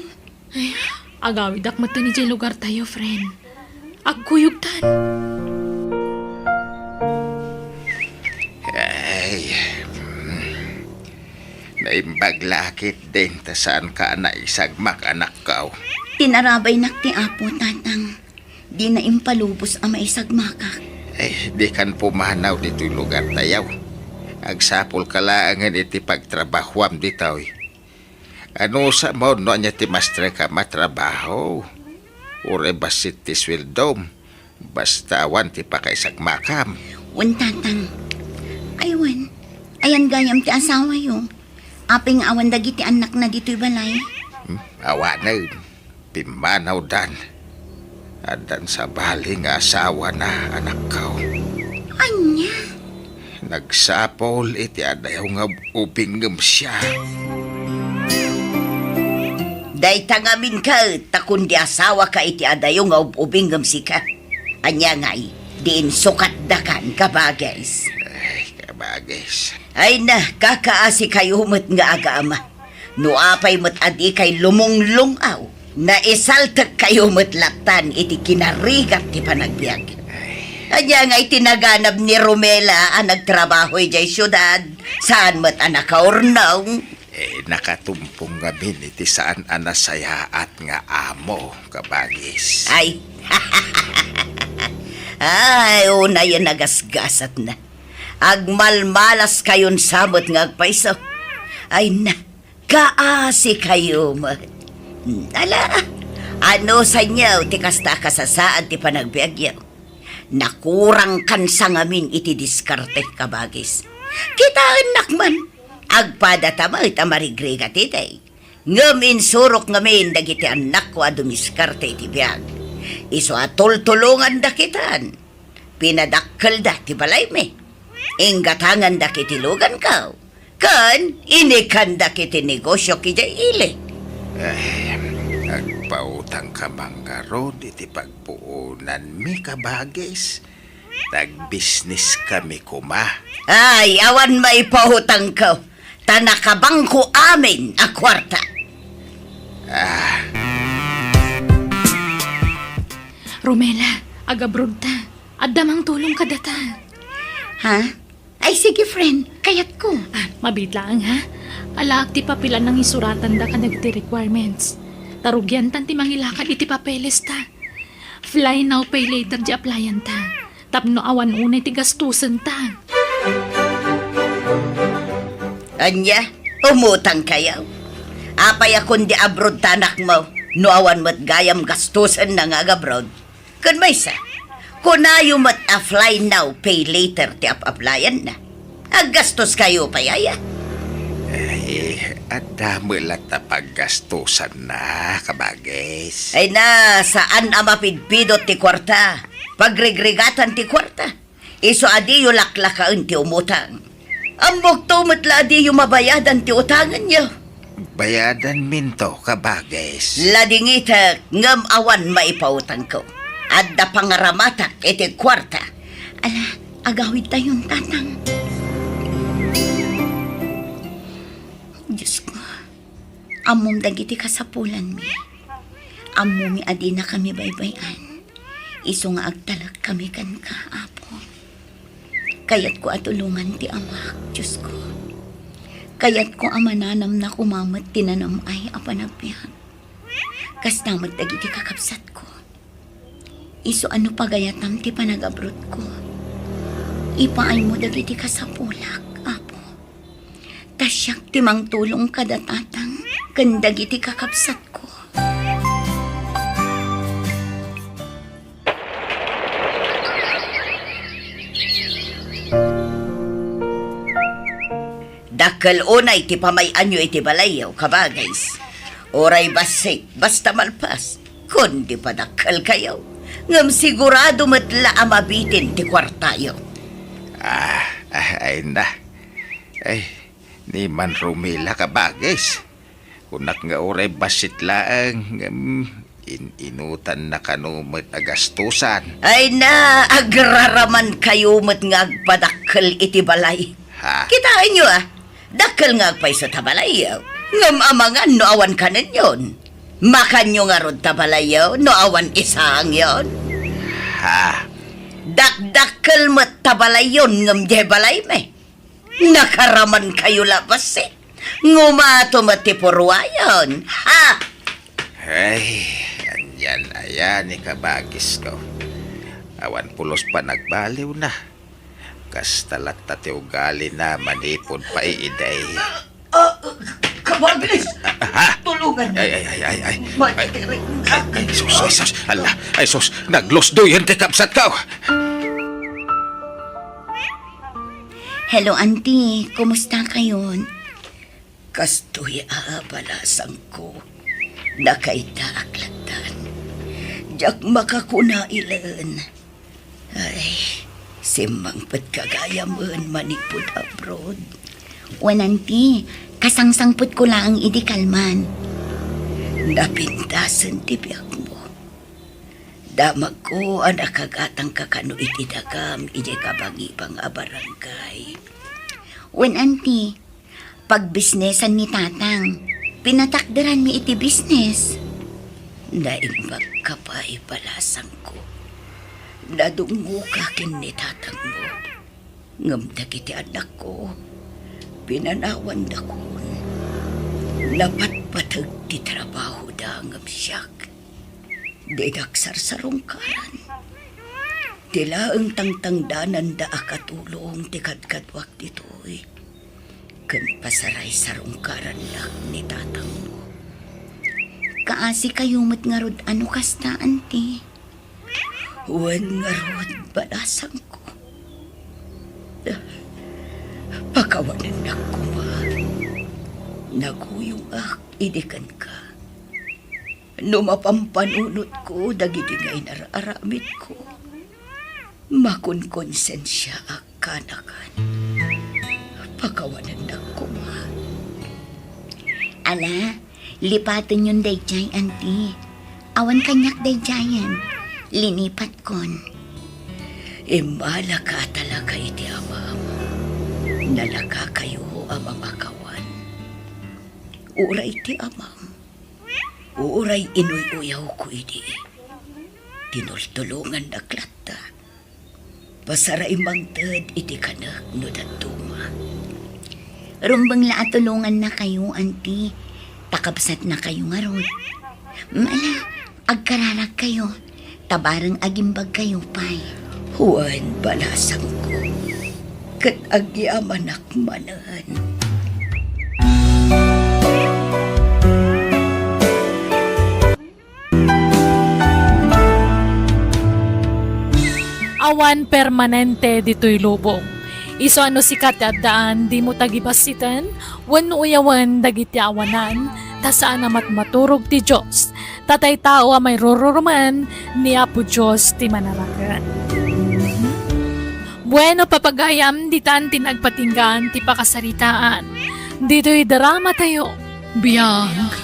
Ay, agawidak metten idiay lugartayo, friend. Agkuyogtan. Ay, mm. Naimbag la ketdin ta saanka a naisagmak, anakko. Tinarabaynak ti Apo, Tatang. Dina impalubos a maisagmakak. Ay, dikan pumanaw ditoy lugartayo. Agsapulka laengen iti pagtrabahoam ditoy. Anusam no ania ti mastreka a trabaho? Uray bassit ti sueldom, basta awan ti pakaisagmakam. Wen, Tatang. Ay, wen. Ayan gayam ti asawayo. Apay nga awan dagiti annakna ditoy balay? Hmm? Awanen. Pimmanawdan. Addan sabali nga asawana, anakko. Ania? Nagsapul iti adayo nga ub-ubing ngem siak. Dayta ngamin ket, ta kundi asawaka iti adayo nga ub-ubing ngem sika. Ania ngay, diin sukatdakan, kabagis? Ay, kabagis. Ay na, kakaasikayo met nga agama. No apay met a dikay lumunglung-aw, Naisaltekkayo met lattan iti kinarigat ti panagbiag. Ania nga iti naganab ni Romela a nagtrabaho idiay siudad, saan met a nakaurnong? Eh, nakatumpong ngamin iti saan a nasayaat nga amo, kabagis. Ay. Ay, unayen a gasgasatna. Agmalmalaskayon sa met nga agpayso. Ay na, kaasikayo met. Ala, anusanyo ti kasta a kasasaan ti panagbiagyo? Nakurangkan sa ngamin iti diskarte, kabagis. Kitaennak man, agpadata met a marigrigat idi. Ngem insurok ngamin dagiti annakko a dumiskarte iti biag. Isu a tultulonganda kitan. Pinadakkelda ti balaymi. Inggatangandak iti luganko. Ken inikandak iti negosio idiay ili. Eh, agpautangka man ngarud iti pagpuonanmi, kabagis. Nagbisnis kami koma. Ay, awan maipautangko, ta nakabangko amin a kuarta. Ah. Romela, agabroad ta. Adda mangtulong kadata. Ha? Ay, sige, friend. Kayatko. Ah, mabiit laeng, ha? Alaak ti papel a nangisuratanda kadagiti requirements. Ta rugiantan ti mangilakad iti papeles ta. Fly now, pay later ti applyan ta. Tapno awan unay ti gastusen ta. Ania? Umutangkayo? Apay a kundi abroad ta anakmo no awan met gayam gastusenna nga agabroad? Ken maysa, kunayo met a fly now, pay later ti ap-aplayanna. Aggastoskayo pay aya? Eh, adda met latta paggastosanna, kabagis. Ay na, saan a mapidpidot ti kuarta. Pagrigrigatan ti kuarta. Isu a diyo laklakaen ti umutang. Ammokto met la a diyo mabayadan ti utangenyo. Bayadanminto, kabagis. Ladingitek, ngem awan maipautangko. Adda pangaramatak iti kuarta. Ala, agawidtayon, Tatang. Diosko, ammom dagiti kasapulanmi. Ammomi a dinakami baybay-an. Isu nga agtalek kami kenka, Apo. Kayatko a tulongan ti amak, Diosko. Kayatko a mananamna koma met ti nanam-ay a panagbiag. Kasta met dagiti kakabsatko. Isu a no pagayatam ti panagabroadko, ipaaymo dagiti kasapulak, Apo. Ta siak ti mangtulong kada Tatang ken dagiti kakabsatko. Dakkel unay ti pamay-anyo iti balayyo, kabagis. Uray bassit, basta malpas, kundi padakkelkayo. Ngem sigurado met la a mabitin ti kuartayo. Ah, ah, ay na. Ay, ni man Romela, kabagis. Kunak nga uray bassit laeng, ngem in-inutanna kano met a gastusan. Ay na, agraramankayo met nga agpadakkel iti balay. Ha? Kitaenyo, a, dakkel nga agpayso ta balayyo. Ngem amangan no awan kanenyon. Makanyo ngarud ta balayyo no awan isaangyon. Ha? Dakdakkel met ta balayyon ngem diay balaymi. Nakaramankayo la bassit. Ngumato met ti purwayon. Ha? Ay, anian aya ni kabagisko. Awan pulos panagbaliwna. Kasta latta ti ugalina manipud paiday. Ah, kabagis! Ha? Tulungan! Ay, ay, ay, ay, ay. Ay, ay, sus, ay, sus. Ala, ay, sus. Naglusdoyen ti kabsatko. Hello, Auntie. Kumusta kayon? Kastoy a balasangko. Nakaytaak lattan. Diak makakuna ilen. Ay, simmangpetka gayamen manipud abroad. Wen, Auntie, kasangsangpetko laeng idi kalman. Napintasen ti biagmo. Damagko a nakagatangka kano iti dagam idiay kabangibang a barangay. Wen, Auntie, pagbisnesan ni Tatang. Pinatakderanmi iti bisnes. Naimbagka pay, balasangko. Nadungngoka ken ni tatangmo. Ngem dagiti annakko, pinanawandakon. Napatpateg ti trabahoda ngem siak, didak sarsarungkaran. Ti laeng tangtangdananda a katulong ti kadkaduak ditoy, ken pasaraysarungkarannak ni tatangmo. Kaasikayo met ngarud a no kasta, Auntie. Wen ngarud, balasangko. Pakawanennak koma. Naguyongak idi kenka. No mapampanunotko dagiti nga inar-aramidko, makonkonsensiaak kanakan. Pakawanennak koma. Ala, lipatenyon daydiay, Auntie. Awan kaniak daydiayen. Linipatkon. Immalaka talaga iti amam. Nalakakayo a mamakawan. Uray ti amam, uray inuy-uyawko idi, tinultulongannak latta. Pasaray mangted iti kanek no dadduma. Rumbeng la a tulongannakayo, Auntie. Ta kabsatnakayo ngarud. Ala, agkararagkayo. Ta bareng agimbagkayo pay. Wen, balasangko, ket agyamanak manen. Awan permanente ditoy lubong. Isu a no sika ti addaan, dimo tagibassiten wenno uyawen dagiti awanan, ta saan a matmaturog ti Dios. Ta tay tao a mairururumen, ni Apo Dios ti manaraken. Bueno, papagayam, ditan ti nagpatinggaan ti pakasaritaan ditoy drama tayo. Biag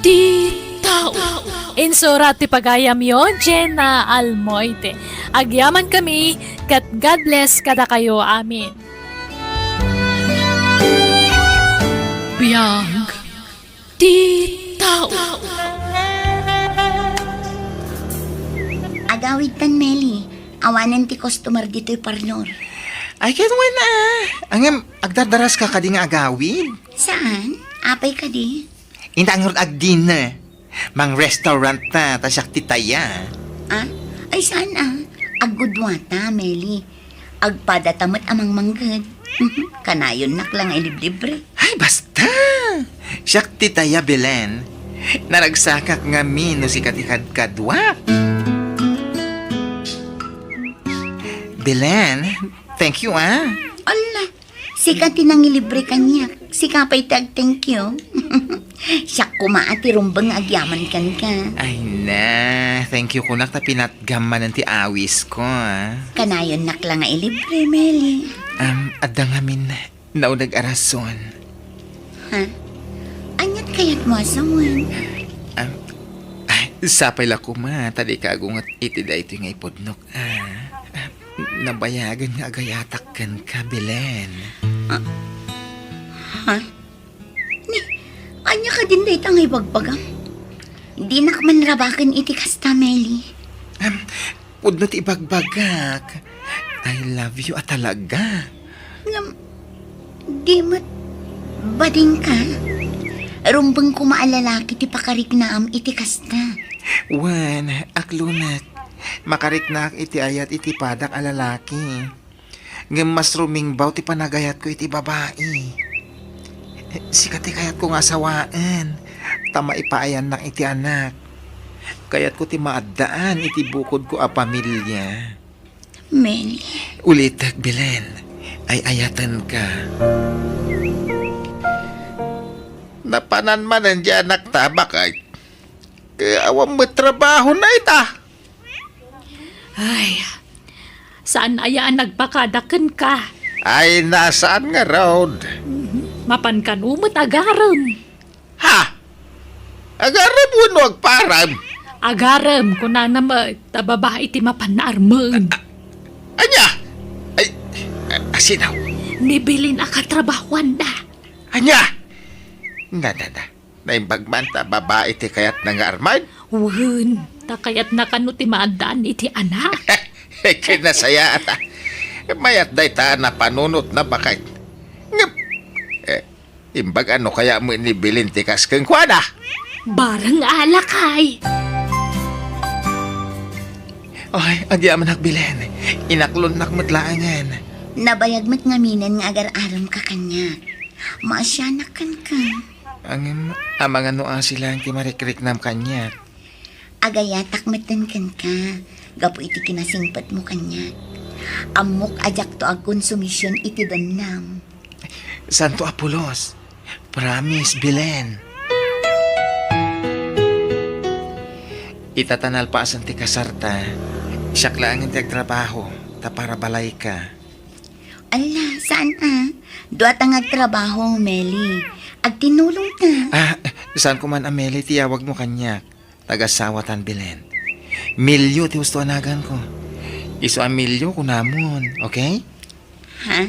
ti tao. Insurat ti pagayamyo, Jenna Almoite. Agyaman kami, ket God bless kadakayo amin. Biag ti tao. Agawidtan, Meli. Awanen ti customer ditoy parlor. Ay, ket wen a. Ngem, agdardaraska kadi nga agawid? Saan? Apay kadi? Inta ngarud agdinner. Mang-restaurant ta, ta siak ti taya. Ah? Ay, saan a? Agguduata, Meli. Agpadata met a mangmangged. Kanayonnak la nga iliblibre. Ay, basta! Siak ti taya, Belen. Naragsakak ngamin no sika ti kadkaduak. Belen, thank you, ah. Ala, sika ti nangilibre kaniak. Sika pay ti ag-thank you. Siak koma a ti rumbeng nga agyaman kenka. Ay na, thank you kunak ta pinatgam manen ti awisko, ah. Kanayonnak la nga ilibre, Meli. Um, adda ngamin nauneg a rason. Ha? Aniat kayatmo a sawen? Um, ay, sapay la koma ta dika agunget iti daytoy nga ipudnok, ah. Ah, nabayagen nga agayatak kenka, Belen. Ah, ha? Ni, ania kadin dayta nga ibagbagam? Dinak man rabaken iti kasta, Meli. Em, pudno ti ibagbagak. I love you a talaga. Ngem, di met badingka? Rumbeng koma a lalaki ti pakariknaam iti kasta. Wen, aklunek. Makariknaak iti ayat iti padak a lalaki. Ngem mas rumingbaw ti panagayatko iti babai. Sika ti kayatko nga asawaen, ta maipaayannak iti anak. Kayatko ti maaddaan iti bukodko a pamilia. Meli. Ulitek, Belen. Ay-ayatenka. Napanan manen di anakta, baket. Awan met trabahona ita. Ay, saan aya a nagpakada kenka? Ay, na, saan ngarud? Mapan kano met agarem. Ha? Agarem wenno agparem? Agarem, kunana met, ta babai ti mapan naarmen. Ania? Ay, a-, asino? Ni Belen a katrabahoanda. Ania? Na, na, na. Naimbag man ta babai ti kayatna nga armen? Wen, ta kayatna kano ti maaddaan iti anak. Kinasayaat, a. Mayat dayta a napanunotna, baket. Ngem, eh, imbag no kaya met ni Belen ti kas kenkuana? Bareng a lakay. Ay, agyamanak, Belen. Inaklonnak met laengen. Nabayag met ngaminen nga agar-aremka kaniak. Maasianak kenka. Ngem, amangan no asi laeng ti marikriknam kaniak. Agayatak metten kenka, gapu iti kinasingpetmo kaniak. Ammok a diakto agkonsumision iti bennam. Santo a pulos. Promise, Belen. Ita ta nalpasen ti kasarta, siak laengen ti agtrabaho, ta para balayka. Ala, saan a? Dua ta nga agtrabaho, Meli. Agtinulong ta. Ah, saan ko man a Meli ti yawagmo kaniak. Nagasawa tan, Belen. Milyo ti husto a naganko. Isu a Milyo kunamon, okay? Ha?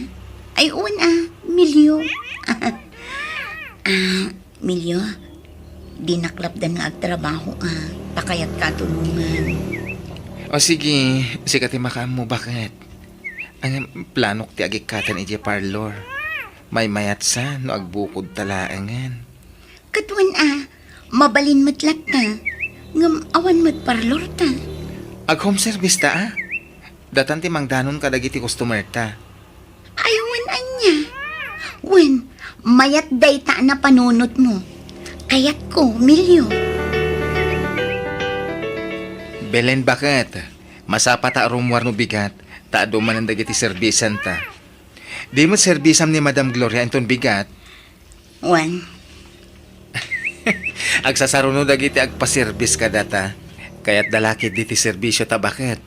Ay, wen a, Milyo. Ah, Milyo, dinak lapdan nga agtrabaho, a. Ta kayatka a tulongan. O sige, sika ti makaammo, baket. Ang planok ti agikkaten idiay parlor. Maymayatsa no agbukod ta laengen. Ket wen a, mabalin met latta. Ngem awan met parlor ta. Ag-home service ta, a. Datan ti mangdanon kadagiti customer ta. Ay, wen ania? Wen, mayat dayta a napanunotmo. Kayatko, Milyo. Belen, baket. Masapa ta rummuar no bigat, ta adu manen dagiti serbisan ta. Di met serbisam ni Madam Gloria inton bigat. Wen. Agsasaruno dagiti agpaserbis kadata. Kayatda la ketdi ti serbisio ta baket.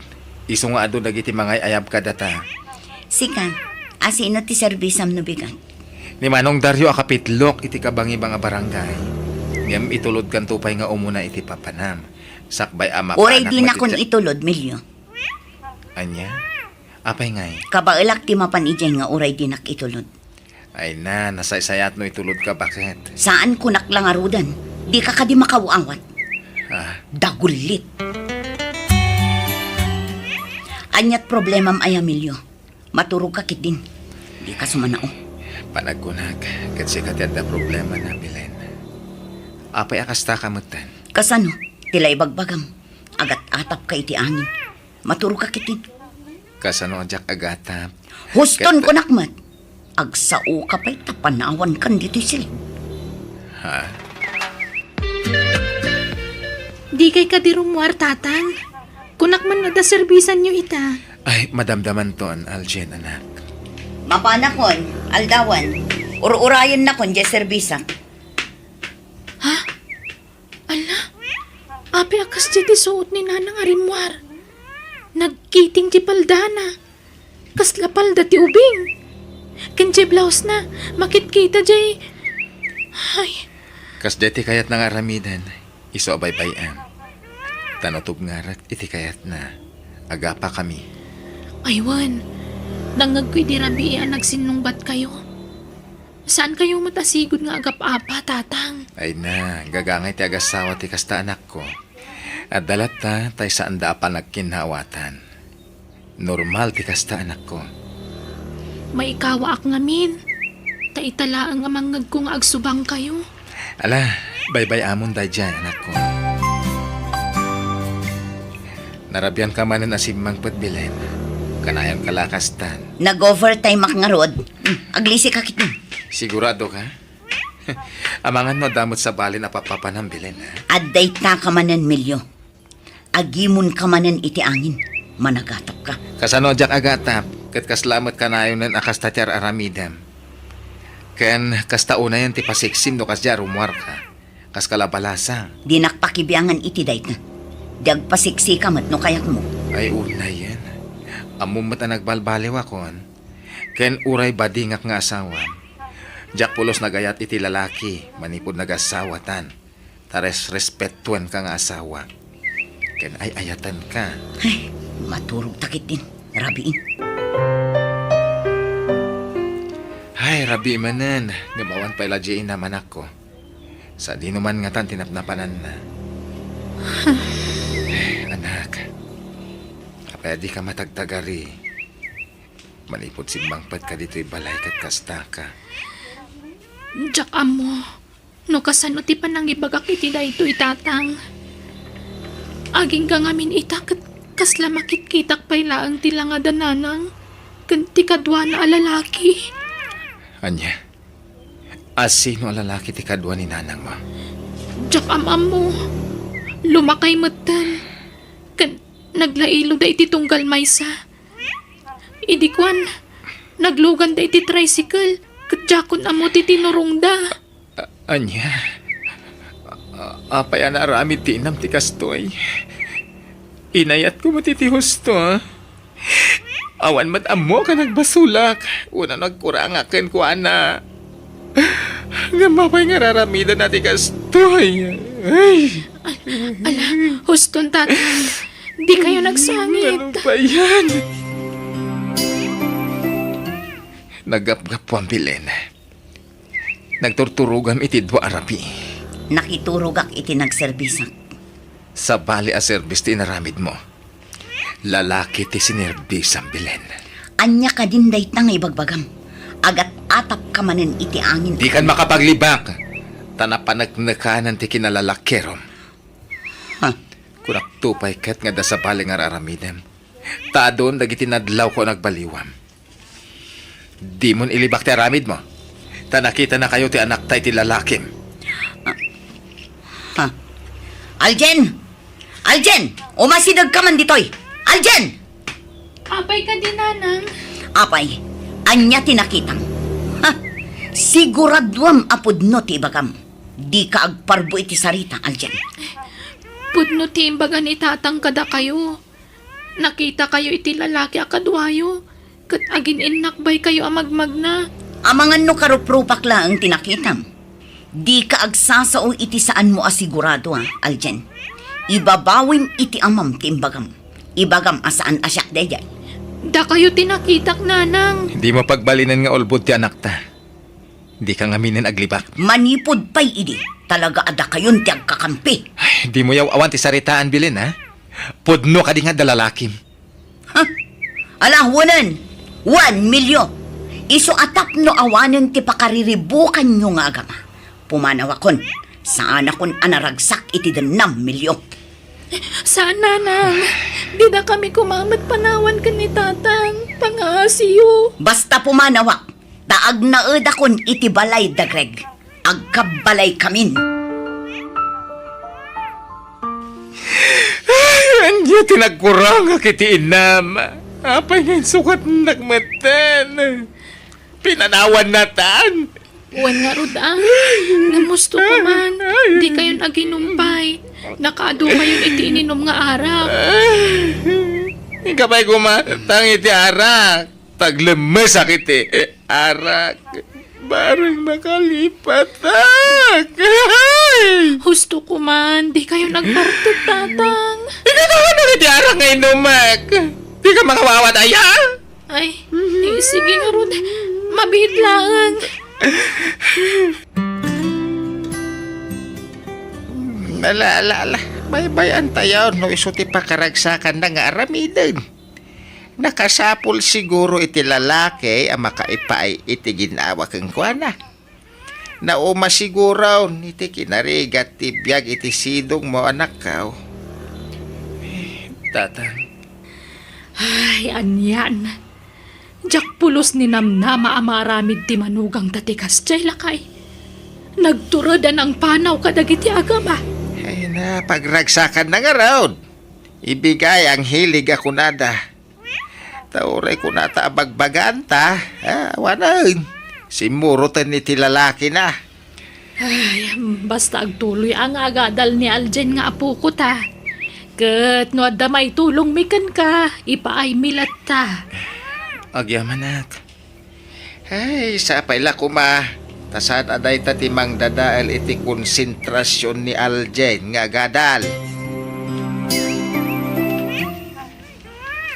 Isu nga adu dagiti mangay-ayab kadata. Sika, asino ti serbisam no bigat? Ni Manong Dario a kapitlok iti kabangibang a barangay. Ngem itulodkanto pay nga umuna iti papanam. Sakbay a mapanak met iti... Uray dinakon itulod, Milyo. Ania? Apay ngay? Kabaelak ti mapan idiay nga uray dinak itulod. Ay na, nasaysayaat no itulodka, baket. Saan, kunak la ngaruden. Dika kadi makaw-awat. Ah. Dagullit. Aniat problemam aya, Milyo? Maturogka ketdin. Dika sumanao. Panagkunak, ket sika ti adda problema na, Belen. Apay a kasta ka metten? Kasano? Ti la ibagbagam. Agat-atapka iti angin. Maturogka ketdin. Kasano a diak agatap? Huston, ket kunak met. Agsaoka pay ta panawankan ditoy siled. Ha? Dikay kadi rummuar, Tatang? Kunak man adda serbisanyo ita. Ay, madamdamanton, Aljen, anak. Mapanakon, aldawan. Ur-urayennakon diay serbisak. Ha? Ala, apay a kasdiay ti suot ni Nanang a rimmuar? Nagkiting ti paldana. Kasla palda ti ubing. Ken diay blouse-na, makitkita diay. Ay. Kasdiay ti kayatna nga aramiden, isu a baybay-am. Ta no tubngarek iti kayatna, agapakami. Ay wen, nangngegko idi rabii a nagsinnungbatkayo. Saankayo met a sigud nga agap-apa, Tatang? Ay na, gagangay ti agassawa ti kasta, anakko. Adda latta tay saanda a panagkinnaawatan. Normal ti kasta, anakko. Maikawaak ngamin, ta ita laeng a mangngegko nga agsubangkayo. Ala, baybay-amon daydiay, anakko. Narabianka manen a simmangpet, Belen. Kanayonka la kastan. Nag-overtime-ak ngarud. Hmm, aglisika ketdin. Sigurado ka? Amangan no adda met sabali a papapanam, Belen, ha? Adda ita ka manen, Milyo. Agimonka manen iti angin. Managatapka. Kasano a diak agatap, ket kasla met kanayonen a kasta ti ar-aramidem. Ken kasta unayen ti pasiksim no kasdiay a rummuarka. Kas kalabalasang. Dinak pakibiangan iti dayta. Di agpasiksika met no kayatmo. Ay, unayen. Ammom met a nagbalbaliwakon. Ken uray badingak nga asawam, diak pulos nagayat iti lalaki manipud nagasawatan. Ta res-, respetuenka nga asawa. Ken ay-ayatenka. Ay, maturogta ketdin. Rabiin. Ay, rabii manen. Ngem awan pay la diay inam, anakko. Sadino man ngatan ti napnapananna. Anak, apay a dika matagtagari? Manipud simmangpetka ditoy balay ket kastaka. Diak ammo no kasano ti panangibagak iti daytoy, Tatang. Agingga ngamin ita ket kasla makitkitak pay laeng ti langada Nanang ken ti kaduana a lalaki. Ania? A sino a lalaki ti kadua ni nanangmo? Diak am-ammo. Lumakay metten. Ken naglailo da iti tunggal maysa. Idi kuan, nagluganda iti tricycle, ket diakon ammo ti tinurongda. A-, ania? A-, apay a naaramid ti inam ti kastoy? Inayatko met iti husto, a? Awan met ammo a nagbasolak wenno nagkurangak kenkuana. Ngem apay nga ar-aramidenna ti kastoy? Ay! Ala, huston, Tatang. Dikayo nagsangit. Ano ba yan? Naggapgapuam, Belen. Nagturturogam iti dua a rabii. Nakiturogak iti nagserbisak. Sabali a serbis ti inaramidmo. Lalaki ti sinerbisam, Belen. Ania kadin dayta nga ibagbagam? Agat-atapka manen iti angin. Dikan makapaglibak, ta napaneknekanan ti kinalalakierom. Ha? Kunakto pay ket nga adda sabali nga ar-aramidem, ta adun dagiti nadlawko a nagbaliwam. Dimon ilibak ti aramidmo, ta nakitanakayo ti anakta iti lalakim. Ha? Aljen! Aljen! Umasidegka man ditoy! Aljen! Apay kadi, Nanang? Apay, ania ti nakitam? Ha? Siguraduam a pudno ti ibagam. Dika agparbo iti sarita, Aljen. Pudno ti imbaga ni Tatang kadakayo. Nakitakayo iti lalaki a kaduayo, ket agin-innakbaykayo a magmagna. Amangan no karuprupak laeng ti nakitam. Dika agsasao iti saanmo a sigurado, a, Aljen. Ibabawim iti amam ti imbagam. Ibagam a saan a siak daydiay. Dakayo ti nakitak, Nanang. Dimo pagbalinen nga ulbod ti anakta. Dika ngaminen aglibak. Manipud pay idi, talaga a dakayon ti agkakampi. Ay, dimo yaw-awan ti saritaan, Belen, a? Pudno kadi nga adda lalakim. Ha? Ala, wanen! Wan, Milio! Isu a tapno awanen ti pakariribukanyo nga agama. Pumanawakon, saanakon a naragsak iti dennam, Milio. Saan, Nanang. Didakami koma met panawan ken ni Tatang. Pangaasiyo. Basta pumanawak, ta agnaedakon iti balay da Greg. Agkabbalaykamin. Ay, ania ti nagkurangak iti inam? Apay nga insukatnak metten? Pinanawannatan? Wen ngarud, a. Ngem husto ko man, dikayon aginumpay. Nakaadu kayon iti ininom nga arak. Ay, ikapay kumatang iti arak. Taglemmesak iti arak. Bareng makalipatak. Husto ko man, dikayon agpartek, Tatang. Ikatawanak iti arak nga inumek. Dika makawawan aya? Ay, eh, sige ngarud. Mabiit laeng. Ala, ala, ala. Baybay-antayo no isu ti pakaragsakanna nga aramiden. Nakasapul siguro iti lalaki a makaipaay iti ginawa kenkuana. Nauma siguron iti kinarigat ti biag iti sidongmo, anakko. Tatang. Ay, anian. Diak pulos ni namnama a maaramid ti manugangta ti kasdiay, lakay. Nagtured a nangpanaw kadagiti agama. Ay na, pagragsakanna ngarud. Ibigay ang hilig a kunada. Ta uray kunata a bagbaganta, a, awanen. Simmuroten iti lalakina. Ay, basta agtuloy a nga agadal ni Aljen nga apoko ta. Ket no adda maitulongmi kenka, ipaaymi latta. Agyamanak. Ay, sapay la koma, ta saan a dayta ti mangdadael iti konsentrasion ni Aljen nga agadal.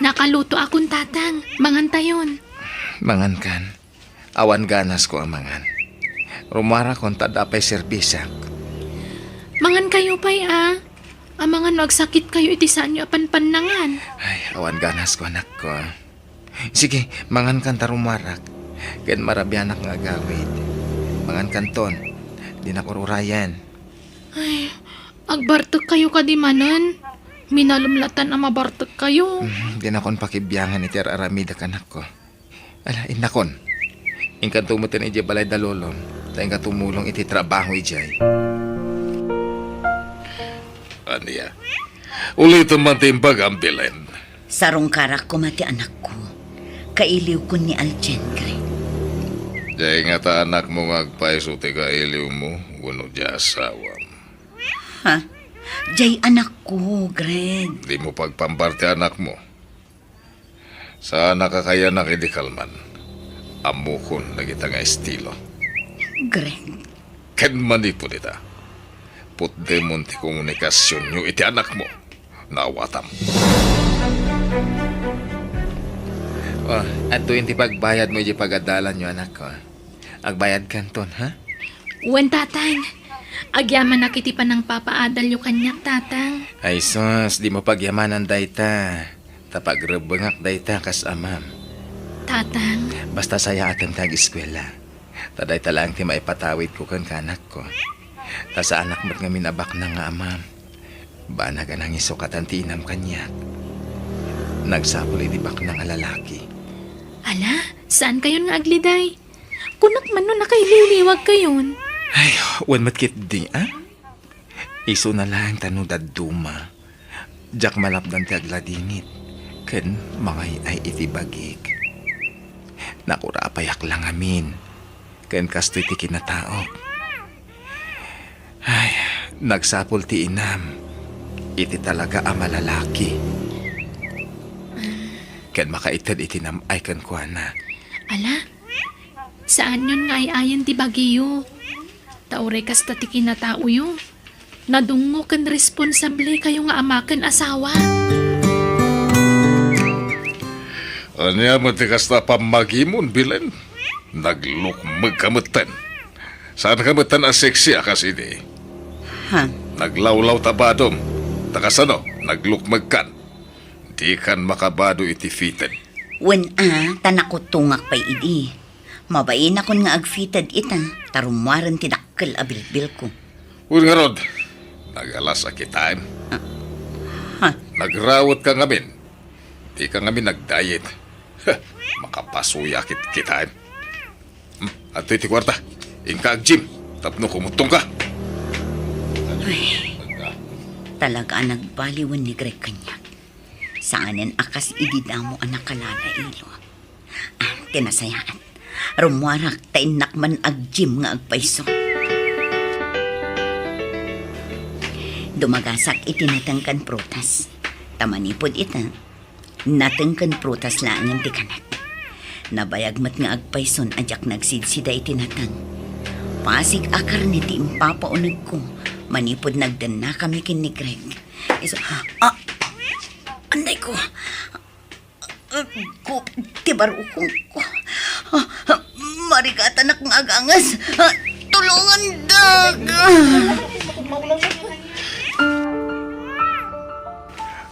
Nakalutoakon, Tatang. Mangantayon. Mangankan. Awan ganasko a mangan. Rumuarakon ta adda pay serbisak. Mangankayo pay, a. Amangan no agsakitkayo iti saanyo a panpannangan. Ay, awan ganasko, anakko. Sige, mangankan ta rumuarak. Ken marabianak nga agawid. Mangankanton. Dinak ur-urayen. Ay, agbartekkayo kadi manen? Minalem latan a mabartekkayo. Mm, dinakon pakibiangan iti ar-aramidek, anakko. Ala, innakon. Inkanto metten idiay balay da lolom, ta inka tumulong iti trabaho idiay. Ania? Ulitem man ti imbagam, Belen. Sarungkarak koma ti anakko. Kailiwkon ni Aljen, Greg. Diay ngata anakmo nga agpayso ti kailiwmo wenno diay asawam? Ha? Diay anakko, Greg. Dimo pagpambar ti anakmo. Saanak a kayanak idi kalman. Ammokon dagita nga estilo. Greg. Ken manipud ita, putdemon ti komunikasionyo iti anakmo. Naawatam. Oh, adtoyen ti pagbayadmo idiay pagadalanyo, anakko. Agbayadkanton, ha? Wen, Tatang. Agyamanak iti panangpapaadalyo kaniak, Tatang. Ay sus, dimo pagyamanan dayta. Ta pagrebbengak dayta kas amam. Tatang. Basta sayaatem ti ageskuela. Ta dayta laeng ti maipatawidko kenka, anakko. Ta saanak met ngamin a baknang nga amam. Banag a nangisukatan ti inam kaniak. Nagsapul iti baknang a lalaki. Ala, saankayon nga agliday? Kunak man no nakailiwliwagkayon. Ay, wen met ketdi, a? Isuna laeng ta no dadduma, diak malapdan ti agladingit ken mangay-ay iti bagik. Nakurapayak la ngamin, ken kastoy ti kinataok. Ay, nagsapul ti inam iti talaga a malalaki. Ken makaited iti nam-ay kenkuana. Ala, saanyon nga ay-ayen ti bagiyo. Ta uray kasta ti kinataoyo, nadungngo ken responsable kayo nga ama ken asawa. Ania met ti kasta a pammagimon, Belen? Naglukmeg ka metten. Saan ka metten a sexy a kas idi? Ha? Naglawlaw ta badom. Ta kasano, naglukmeg kan. Di kan makabado iti fitted. Wen a, ta nakutongak pay idi. Mabainakon nga agfitted ita, ta rummuaren ti dakkel a bilbilko. Wen ngarud, nagalas a kitaem. Ah. Ha? Nagrawet ka ngamin. Di ka ngamin nag-diet. Heh, makapasuya kit kitaem. Hmm, adtoy ti kuarta. Inka ag-gym tapno kumuttong ka. Ay, talaga a nagbaliwen ni Greg kaniak. Saanen a kas idi damo a nakalalailo. Ah, ti nasayaat. Rummuarak ta innak man ag-gym nga agpayso. Dumagasak iti natengken prutas. Ta manipud ita, natengken prutas laengen ti kanek. Nabayag met nga agpayson a diak nagsidsida iti nateng. Pasig a karne ti impapaunegko manipud nagdennakami ken ni Greg. Isu, ah! Anday ko! Aggup ti barukongko. Ah, marigatanak nga agangas. Ah, tulongandak!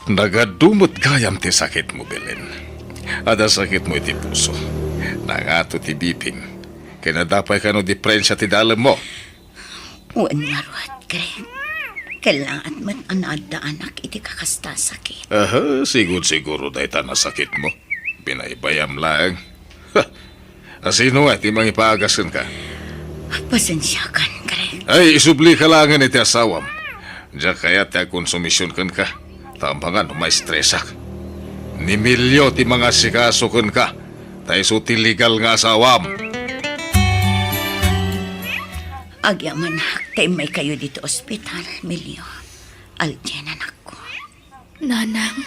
Nagadu met gayam ti sakitmo, Belen. Adda sakitmo iti puso. Nangato ti bipim. Ken adda pay kano diperensia ti dalemmo. Wen ngarud, Greg. Kellaat met a naaddaanak iti kakasta a sakit. Aha, sigud-siguro dayta a sakitmo. Binaybayam laeng. Ha! Asino nga ti mangipaagas kenka? Pasensiakan, Greg. Ay, isublika laengen iti asawam. Diak kayat ti agkonsumision kenka. Ta amangan no maestresak. Ni Melio ti mangasikaso kenka. Ta isu ti legal nga asawam. Agyamanak ta immaykayo ditoy ospital, Melio. Aljen, anakko. Nanang.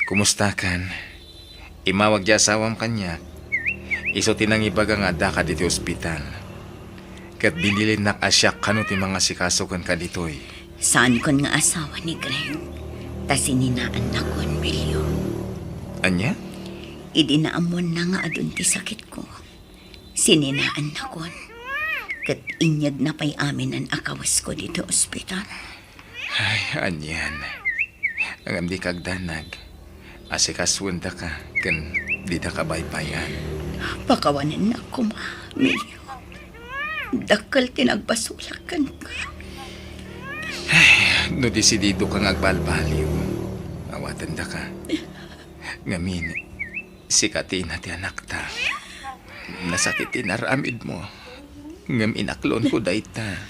Kumustakan? Immawag ti asawam kaniak. Isu ti nangibaga nga addaka ditoy ospital. Ket binilinnak a siak kano ti mangasikaso kenka ditoy. Saankon nga asawa ni Greg, ta sininaannakon, Melio. Ania? Idi naammoanna nga adun ti sakitko, sininaannakon. Ket inyegna pay aminen a kawesko ditoy ospital. Ay, anian. Ngem dika agdanag. Asikasuendaka ken didaka baybay-an. Pakawanennak koma, Emilio. Dakkel ti nagbasolak kenka. Ay, no desididoka nga agbalbaliw, awatendaka. Ngamin, sika ti ina ti anakta. Nasakit ti inaramidmo, ngem inaklonko dayta.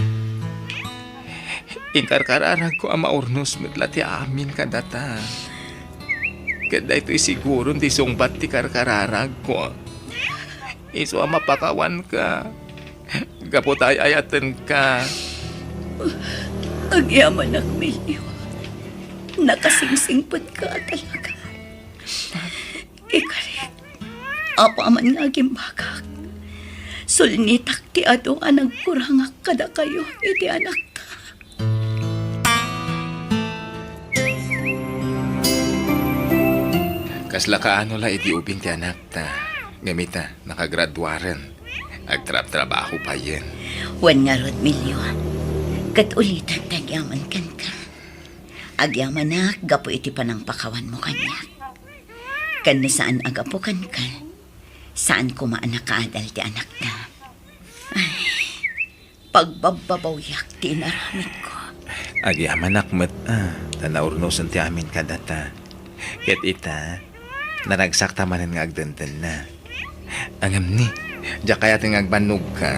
Inkarkararagko a maurnos met la ti amin kadata. Ket daytoy siguron ti sungbat ti karkararagko. Isu a mapakawanka, gapu ta ay-ayatenka. Agyamanak, Emilio. Nakasingsingpetka talaga. Ikarik, apaman nga agimbagak, sulnitak ti adu a nagkurangak kadakayo iti anakta. Kasla kaano la idi ubing ti anakta, ngem ita, nakagraduaren. Agtrabtrabaho payen. Wen ngarud, Emilio, ket ulitek ti agyaman kenka. Agyamanak gapu iti panangpakawanmo kaniak. Ken no saan a gapu kenka, saan koma a nakaadal ti anakta. Ay, pagbabbabawiak ti inaramidko. Agyamanak met, a, ta naurnosen ti amin kadata. Ket ita, naragsakta manen nga agdendenna. Ngem ni, diak kayaten nga agbannogka,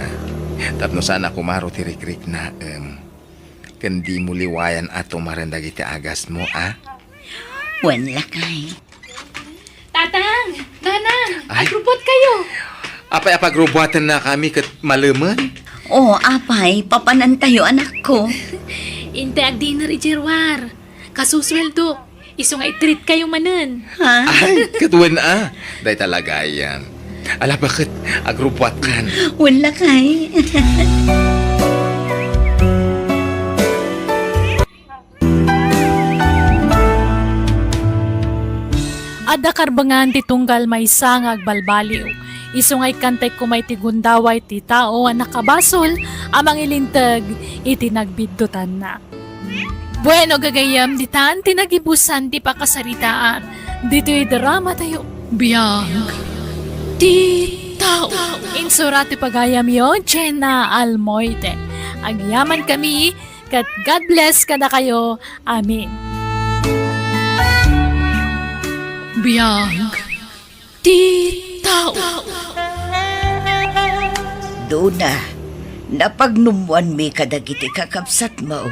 tapno saan a kumaro ti rikriknaem. Ken dimo liwayan a tumaren dagiti agasmo, a? Wen, lakay. Tatang! Nanang! Ay. Agrubbuatkayo! Apay a pagrubbuatennakami ket malemen? O, apay, papanantayo, anakko. Intay agdinner idiay ruar. Kasusueldok. Isu nga i-treatkayo manen. Ha? Ay, ket wen a. Dayta la gayam. Ala, baket, agrubbuatkan. Wen lakay. Adda karbengan ti tunggal maysa nga agbalbaliw. Isu nga ikkantay koma iti gundaway ti tao a nakabasol a mangilinteg iti nagbiddutanna. Bueno, gagayyem, ditan ti nagibusan ti pakasaritaan ditoy drama tayo. Biag ti tao. Insura ti pagayamyo, Jenna Almoite. Agyaman kami, ket God bless kadakayo. Amen. Biag ti tao. Duna, napagnummuanmi kadagiti kakabsatmo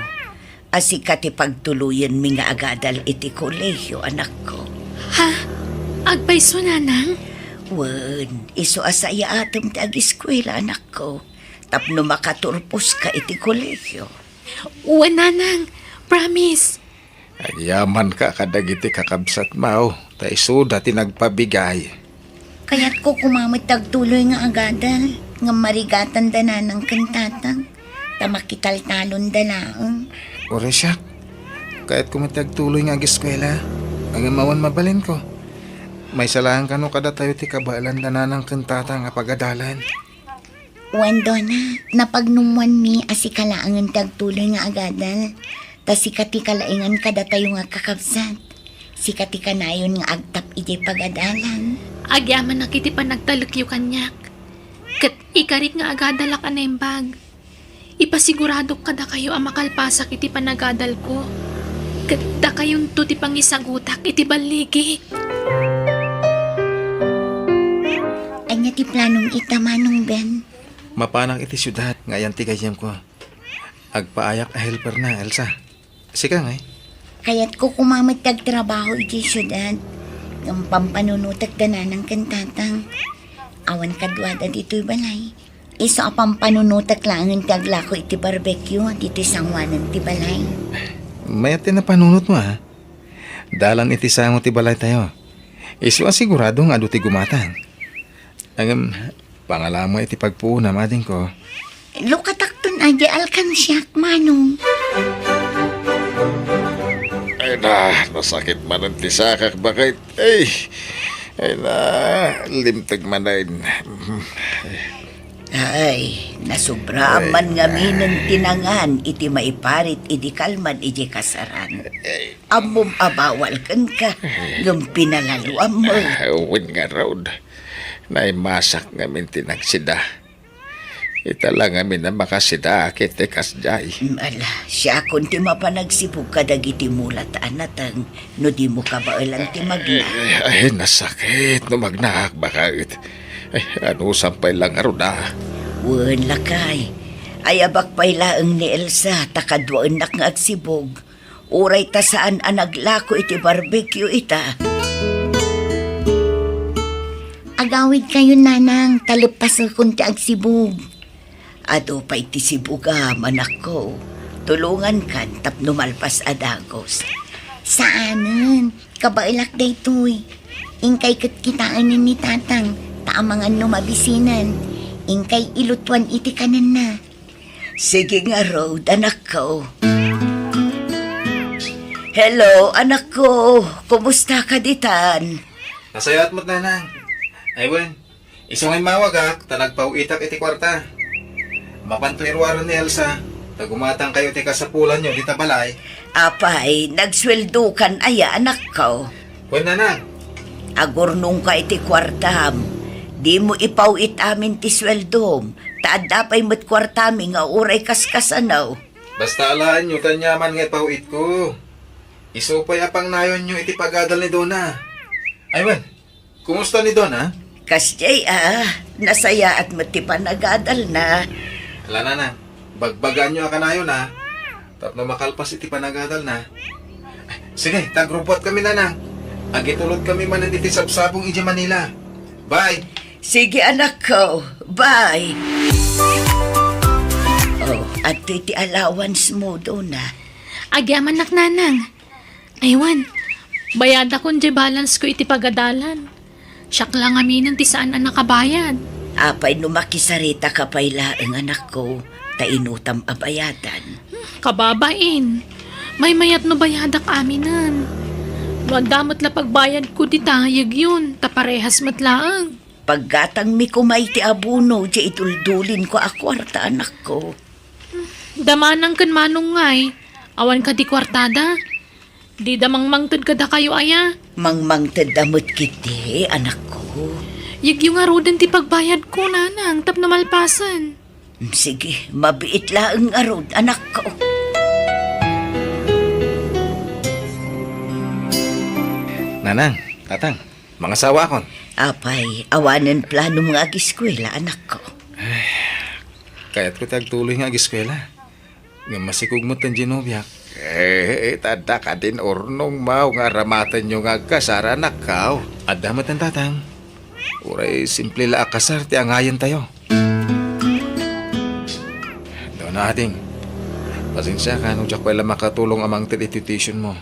a sika ti pagtuloyenmi nga agadal iti kolehio, anakko. Ha? Agpayso, nanang? Wen, isu a saatem ti agiskuela, anakko, tapno makaturposka iti kolehio. Wen, nanang. Promise. Agyamanka kadagiti kakabsatmo, ta isuda ti nagpabigay. Kayatko koma met ti agtuloy nga agadal, ngem marigatanda nanang ken tatang, ta makitaltalonda laeng. Uray siak, kayatko met ti agtuloy nga agiskuela, ngem awan mabalinko. Maysa laeng kano kadatayo ti kabaelanda nanang ken tatang a pagadalen. Wen, Dona, napagnummuanmi a sika laengen ti agtuloy nga agadal, ta sika ti kalaengan kadatayo nga kakabsat. Sika ti kanayon nga agtap idiay pagadalan. Agyamanak iti panagtalekyo kaniak, ket ikarik nga agadalak a naimbag. Ipasiguradok kadakayo a makalpasak iti panagadalko, ket dakayonto ti pangisagutak iti balligi. Ania ti planom ita, Manong Ben? Mapanak iti siudad nga ayan ti gayyemko. Agpaayak a helperna, Elsa. Sika ngay? Kayatko koma met ti agtrabaho iti siudad. Ngem pampanunotek da nanang ken tatang. Awan kaduada ditoy balay. Isu a pampanunotek laengen ti aglako iti barbecue ditoy sangoanan ti balay. Mayat ti napanunotmo, a. Dalan iti sango ti balaytayo. Isu a sigurado nga adu ti gumatang. Ngem, pangalamo iti pagpuonam, adingko. Lukatakton a diay alkansiak, Manong. Ay na, nasakit manen ti sakak, baket. Ay, ay na, limteg manen. Ay, nasubra man ngamin ti nangan iti maiparit idi kalman iti kasaran. Ammom a bawal kenka, ngem pinalaluam met. Ah, wen ngarud, naimasak ngamin ti nagsida. Ita la ngamin a makasida ket ti kasdiay. Mm, ala, siakon ti mapan agsibug kadagiti mulat a nateng no dimo kabaelan ti magna. Ay, ay, nasakit no magnaak baket. Ay, anusam pay la ngarud a. Wen, lakay. Ayabak pay laeng ni Elsa, ta kaduaennak nga agsibug. Uray ta saan a naglako iti barbecue ita. Agawidkayon, nanang, ta leppasakon ti agsibug. Adu pay ti sibugam, anakko. Tulongankan tapno malpas a dagus. Saanen, kabaelak daytoy. Inkay ket kitaenen ni tatang, ta amangan no mabisinan. Inkay ilutuan iti kanenna. Sige ngarud, anakko. Hello, anakko. Kumusta ka ditan? Nasayaat met, nanang. Ay wen, isu nga immawagak ta nagpaw-itak iti kuarta. Mapanto iruaren ni Elsa, ta gumatangkayo ti kasapulanyo dita balay. Apay, nagsueldokan aya, anakko? Wen, nanang. Agurnongka iti kuartam. Dimo ipaw-it amin ti sueldom, ta adda pay met kuartami nga uray kaskasano. Basta alaenyo ta aniaman nga ipaw-itko. Isu pay a pangnayonyo iti pagadal ni Dona. Ay wen, kumusta ni Dona? Kasdiay a, nasayaat met ti panagadalna. Ala, nanang, bagbagaanyo a kanayon a, tapno makalpas iti panagadalna. Sige, ta agrubbuatkami, nanang. Agitulodkami manen iti sabsabong idiay Manila. Bye! Sige, anakko. Bye! Oh, adtoy ti allowance mo, Dona. Agyamanak, nanang. Ay wen, bayadakon diay balance ko iti pagadalan. Siak la ngaminen ti saan a nakabayad. Apay no makisarita ka pay laeng, anakko, ta inutam a bayadan. Hmm, kababain. Maymayat no bayadak aminen. No adda met la pagbayadko dita, yegyon, ta parehas met laeng. Paggatangmi koma iti abono diay iduldulinko a kuarta, anakko. Damanang ken manong ngay, awan kadi kuartada? Dida mangmangted kadakayo aya? Mangmangtedda met ketdi, anakko. Yegyo ngaruden ti pagbayadko, nanang, tapno malpasen. Sige, mabiit laeng ngarud, anakko. Nanang, tatang, mangasawaakon. Apay, awanen planom nga agiskuela, anakko? Kayatko ti agtuloy nga agiskuela. Ngem masikog met ti nobiak. Eh, ta adda kadin urnongmo nga aramatenyo nga agkasar, anakko. Adda met, tatang. Uray simple la a kasar ti angayentayo. Dona, ading. Pasensiaka no diak pay la makatulong a mangted iti tuitionmo.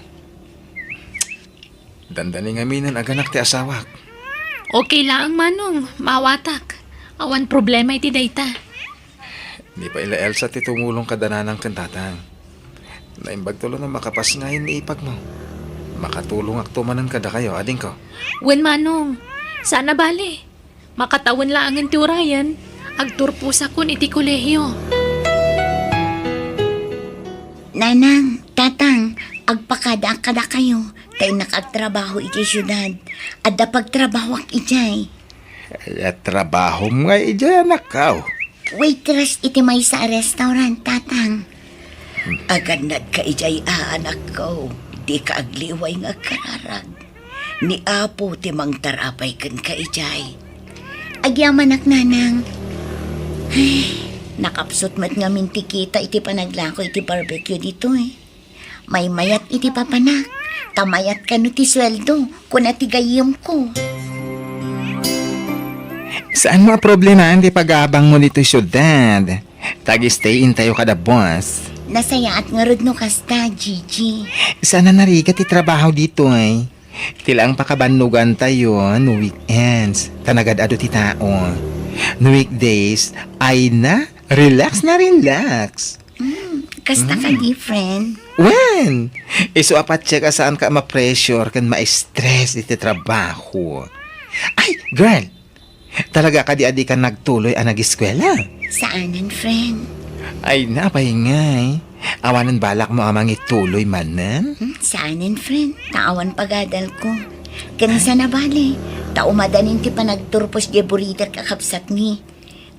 Dandani ngaminen aganak ti asawak. Okay laeng, manong, maawatak. Awan problema iti dayta. Ni pay la Elsa ti tumulong kada nanang ken tatang. Naimbagto la no makapasngayem ni ipagmo. Makatulongakto manen kadakayo, adingko. Wen, manong, saan a bale. Makatawen laengen ti urayen, agturposakon iti kolehio. Nanang, tatang, agpakadaak kadakayo, ta innak agtrabaho iti siudad. Adda pagtrabahoak idiay. Ay, trabahom nga idiay, anakko? Waitress iti maysa a restaurant, tatang. Agannadka idiay a, anakko. Dika agliway nga agkararag. Ni Apo ti mangtarapay kenka idiay. Agyamanak, nanang. Ay, nakapsut met ngamin ti kita iti panaglako iti barbecue ditoy. Maymayat iti papanak, ta mayat kano ti sueldo, kuna ti gayyemko. Saanmo a problemaen ti pag-aabangmo ditoy siudad. Tag-stay-in tayo kada boss. Nasayaat ngarud no kasta, Gigi. Saan a narigat ti trabaho ditoy? Ti laeng pakabannogantayo no weekends, ta nagad-adu ti tao. No weekdays, ay na, relax na relax. Mm, kasta ka different. Wen, isu a patiek a saanka a ma-pressure ken ma-stress iti trabaho. Ay, girl, Talaga kadi a dika nagtuloy a nagiskuela? Saanen, friend. Ay, apay ngay. Awanen balakmo a mangituloy manen? Hmm, saanen, friend. Ta awan pagadalko. Ken saan a bale, ta umadanin ti panagturpos diay buridak a kabsatmi.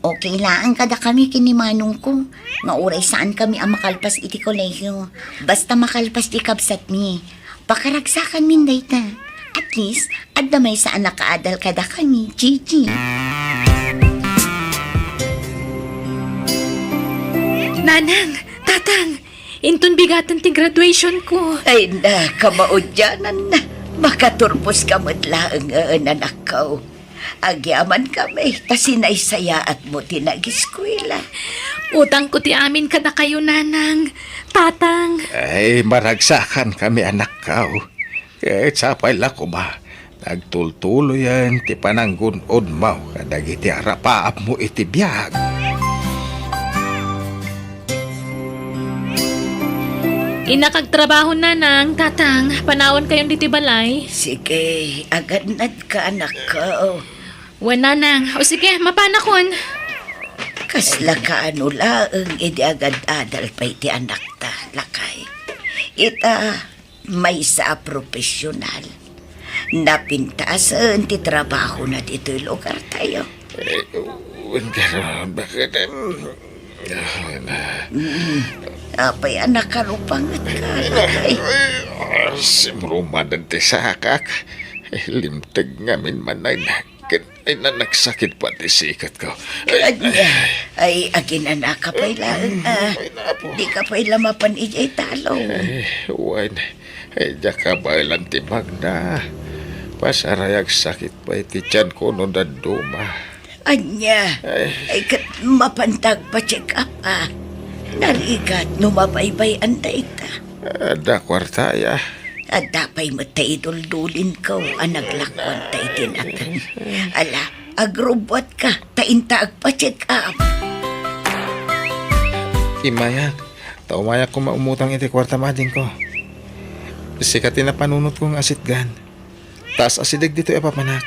Okay laeng kadakami ken ni manongko, nga uray saankami a makalpas iti kolehio, basta makalpas ti kabsatmi. Pakaragsakanmin dayta. At least, adda maysa a nakaadal kadakami, Gigi. Nanang, Tatang, inton bigaten ti graduation ko. Ay, nakamaudianan na. Makaturpos ka met laeng, eh, anakko. Agyamankami, ta sinaysayaatmo ti nagiskuela. Utangko ti amin kadakayo, Nanang, Tatang. Ay, maragsakankami, anakko. Ket sapay la koma, nagtultuloyen ti pananggun-odmo kadagiti arapaapmo iti biag. Innak agtrabaho, Nanang, Tatang, panawankayon ditoy balay. Sige, agannadka, anakko. Wen, Nanang. O sige, mapanakon. Kasla kaano laeng idi agad-adal pay ti anakta, lakay. Ita, maysa a profesional. Napintasen ti trabahona ditoy lugartayo. Eh, wen, pero bakit, em, ah, na- Mm. Apay a nakarupangetka, lakay? Ay, ah, simrumaden ti sakak. Limteg ngamin manen. Ket ay, na- nagsakit pay ti siketko. Ay, ania? Ay, aginanaka pay laeng, ah. Ay, napo. Dika pay la mapan idiay talong. Ay, wen. Ay, diak kabaelan ti magna. Pasaray agsakit pay ti tianko no dadduma. Ania? Ay. Ay, ket mapanta agpa-check up, ah. Narigat no mabaybay-an dayta. Adda kuarta, aya? Adda pay met ta iduldulinko a naglakuanta iti nateng. Ala, agrubbuatka, ta inta agpa-check up. Immayak, ta umayak koma umutang iti kuartam, adingko. Sika ti napanunotko nga asitgan. Ta as-asideg ditoy a papanak.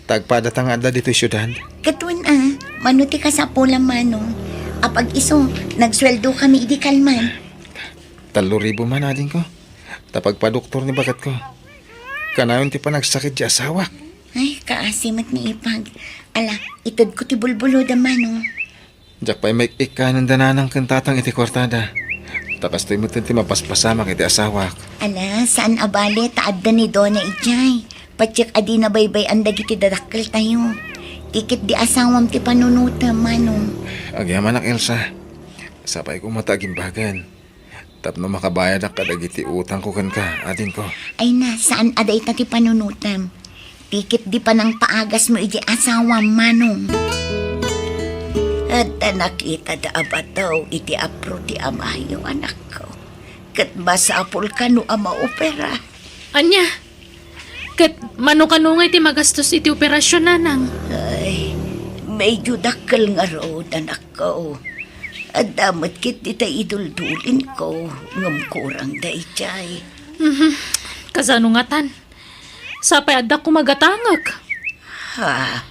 Ta agpadata nga adda ditoy siudad. Ket wen a, mano ti kasapulam, manong? Apag-isu, nagsueldokami idi kalman. Tallo ribu man, adingko. Ta pagpadoktor ni baketko. Kanayon ti panagsakit ti asawak. Ay, kaasi met ni Ipag. Ala, itedko ti bulbulodam, manong. Diak pay maik-ikkanen da nanang ken tatang iti kuartada. Ta kastoy met ti mapaspasamak iti asawak. Ala, saan a bale ta adda ni Dona idiay. Patiek a dina baybay-an dagiti dadakkeltayo. Ti ketdi asawam ti panunotem, manong. Agyamanak, Elsa. Sapay koma ta agimbagan. Tapno makabayadak kadagiti utangko kenka, adingko. Ay na, saan a dayta ti panunotem. Ti ketdi panangpaagasmo iti asawam, manong. Adda nakitada a bato iti apro ti amayo, anakko. Ket masapul kano a maopera. Ania? Ket mano kano ngay ti magastos iti operasion, nanang? Ay, medyo dakkel ngarud, anakko. Adda met ketdi ta iduldulinko, ngem kurang daydiay. Mhm. Kasano ngatan? Sapay adda koma gatangek. Ha?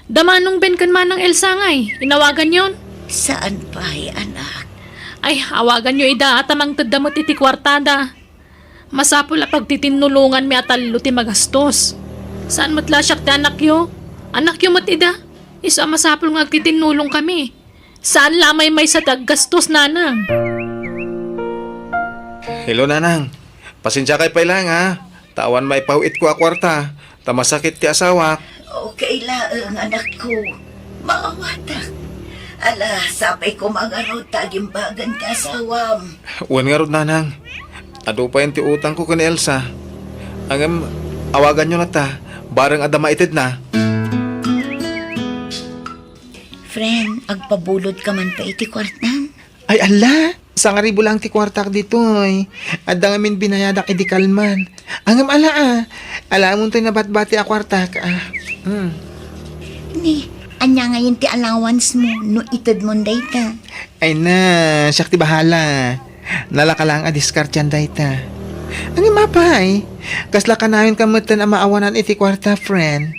Da Manong Ben ken Manang Elsa ngay, inawaganyon? Saan pay, anak? Ay, awaganyo ida, ta mangtedda met iti kuartada. Masapul a pagtitinnulonganmi a tallo ti magastos. Saan met la siak ti anakyo? Anakyo met ida. Isu a masapul nga agtitinnulongkami. Saan la a maymaysa ti aggastos, nanang. Hello, nanang. Pasensiakay pay laeng, ha? Ta awan maipaw-itko a kuarta. Ta masakit ti asawak. Okay laeng, anakko. Maawatak. Ala, sapay koma ngarud ta agimbagan ti asawam. Wen ngarud, nanang. Adu payen ti utangko ken Elsa. Ngem, awaganyo latta, bareng adda maitedna. Friend, agpabulodka man pay iti kuartam? Ay, ala! Sangaribu laeng ti kuartak ditoy. Adda ngamin binayadak idi kalman. Ngem ala, ah. Alaem toy nabatbati a kuartak, ah. Hmm. Ni, ania ngayen ti allowance mo no itedmon dayta? Ay na, siak ti bahala. Nalaka laeng a diskartean dayta. Ngem apay, kasla kanayon ka metten a maawanan iti kuarta, friend?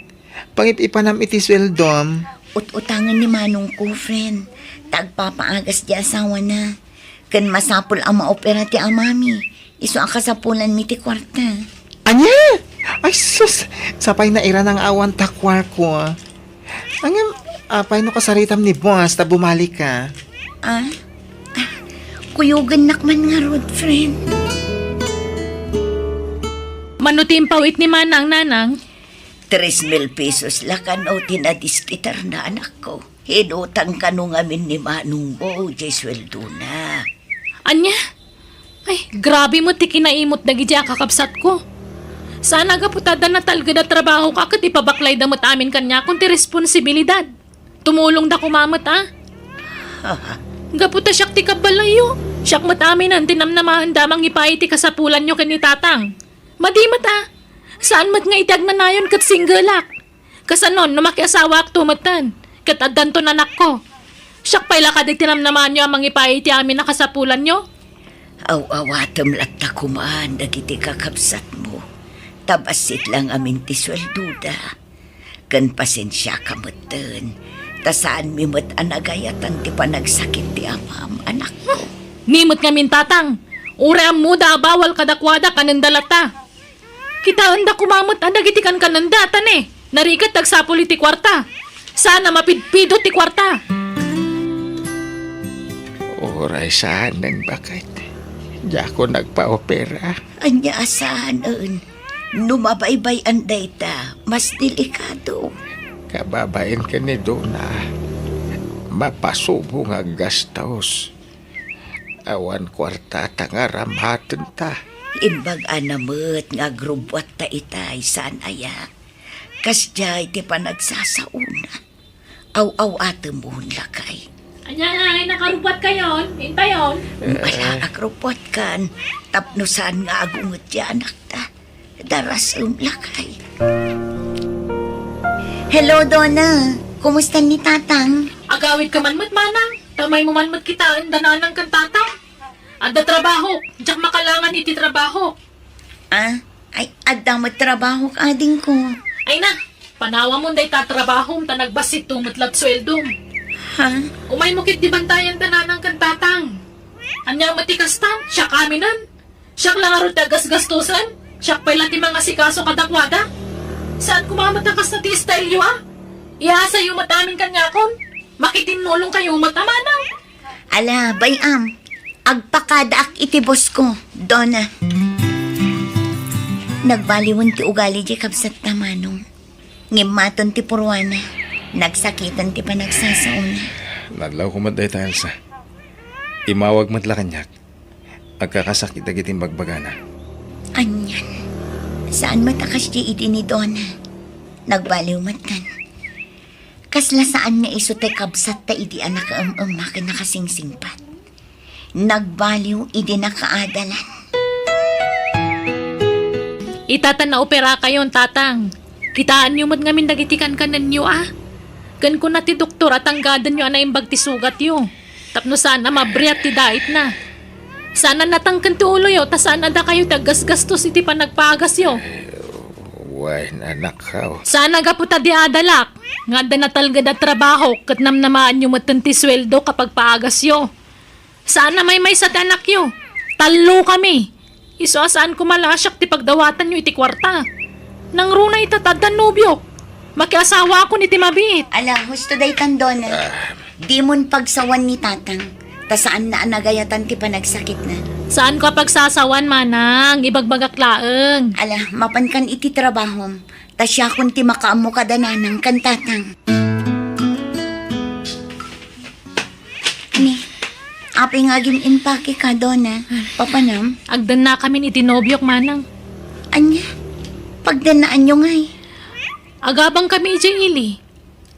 pangip-ipanam iti sueldom. Ut-utangen ni manongko, friend. Ta agpapaagas ti asawana. Ken masapul a maopera ti amami. Isu a kasapulanmi ti kuarta. Ania? Ay, sus! Sapay nairana nga awan ta kuarko. Ngem, apay no kasaritam ni boss ta bumalik ka? Ah? Ah, kuyogennak man ngarud, friend. Mano ti impawit ni Manang, Nanang? Tres mil pesos la kano ti nadiskitarna, anakko. Inutang kano ngamin ni manongmo, diay sueldona. Ania? Ay, grabe met ti kinaimut dagiti a kakabsatko. Saan a gapu ta adda natalged a trabahok a ket ipabaklayda met amin kaniakon ti responsibilidad. Tumulongda koma met a. Gapu ta siak ti kabbalayyo, siak met aminen ti namnamaenda a mangipaay ti kasapulanyo ken ni Tatang. Madi met a. Saan met nga iti agnanayon ket singgelak. Kasanon no makiasawaakto metten, ket addanton anakko? Siak pay la kadi ti namnamaanyo a mangipaay iti amin a kasapulanyo? Aw-awatem latta koman dagiti kakabsatmo, ta bassit la ngamin ti sueldoda. Ken pasensiaka metten, ta saanmi met a nagayatan ti panagsakit ti amam, anakko. Ni met ngamin, Tatang, uray ammoda a bawal kadakuada, kanenda latta. Kitaenda koma met a dagiti kankanenda, ta ne, narigat ti agsapul iti kuarta. Saan a mapidpidot ti kuarta. Uray saanen, baket. Diakon agpaopera. Ania a saanen? No mabaybay-an dayta, mas delikado. Kababain ken ni Dona, mapasubo nga aggastos. Awan kuarta ta nga aramatenta. Imbag-ana met nga agrubbuatta itay, saan aya? Kasdiay ti panagsasaona. Aw-aw-atem, lakay. Ania nga, ay nakarubbuatkayon? Intayon? Ala, agrubbuatkan. Tapno saan nga agunget ti anakta. Darasem, lakay. Hello, Dona. Kumusta ni Tatang? Agawidka man met, Manang. Ta umaymo man met kitaen da Nanang ken Tatang. Adda trabaho. Diak makalangan iti trabaho. Ah, ay, adda met trabaho, adingko. Ay na, panawamon dayta trabahom ta nagbassit to met la ti sueldom. Ha? Umaymo ketdi bantayan da Nanang ken Tatang. Ania met ti kastan? Siak aminen. Siak la ngarud ti agasgastosen. Siak pay la ti mangasikaso kadakuada. Saan koma met a kasta ti style yo, a? Iyasayo met amin kaniakon. Makitinnulongkayo met a, Manang. Ala, bay-am. Agpakadaak iti boss ko, Dona. Nagbaliwen ti ugali diay kabsatta, Manong. Ngem maton ti purwana. Nagsakiten ti panagsasaona. Nadlawko met dayta, Elsa. Imawag met la kaniak. Agkakasakit dagiti imbagbaga na. Anian. Saan met a kasdi idi ni Dona. Nagbaliw metten. Kasla saan nga isu ti kabsatta idi a nakaem-emma ken nakasingsingpat. Nagbaliw idi nakaadalan. Ita ta naoperakayon, Tatang. Kitaenyo met ngamin dagiti kankanenyo, a? Ken kuna ti doktor a tanggadenyo a naimbag ti sugatyo, tapno saan a mabriat ti daitna. Saan a natangken ti uloyo, ta saan a dakayo ti aggasgastos iti panagpaagasyo. Wen, anak, aw. Saan a gapu ta di adalak, nga adda natalged a trabaho, ket namnamaanyo metten ti sueldo ken pagpaagasyo. Saan a maymaysa ti anakyo. Tallo kami. Isu a saan koma la a siak ti pagdawatanyo iti kuarta. Nangruna ita ta addan nobiok. Makiasawaakon iti mabiit. Ala, husto daytan, Dona. Ah. Dimon pagsawan ni Tatang. Ta saanna a nagayatan ti panagsakitna. Saanko a pagsasawan, Manang. Ibagbagak laeng. Ala, mapankan iti trabahom. Ta siakon ti makaammo kada Nanang ken Tatang. Ni, apay nga agin-impake ka, Dona? Papanam? Agdennakamin iti nobiok, Manang. Ania? Pagdennaanyo ngay? Agabangkami idiay ili.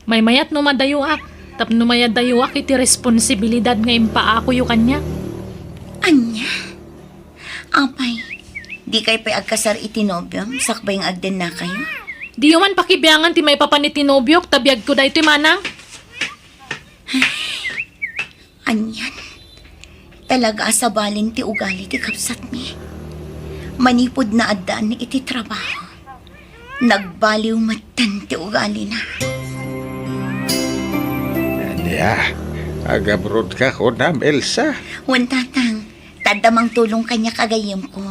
Maymayat no madayoak, tapno mayadayoak iti responsibilidad nga impaakoyo kaniak. Ania? Apay, dikay pay agkasar iti nobiom sakbay nga agdennakayo? Diyo man pakibiangan ti maipapan iti nobiok, ta biagko daytoy, Manang. Anian, talaga a sabalin ti ugali ti kabsatmi. Manipud naaddaan iti trabaho, Nagbaliw metten ti ugalina. Ania, agabrodka kunam, Elsa? Wen, Tatang. Ta adda mangtulong kaniak a gayyemko.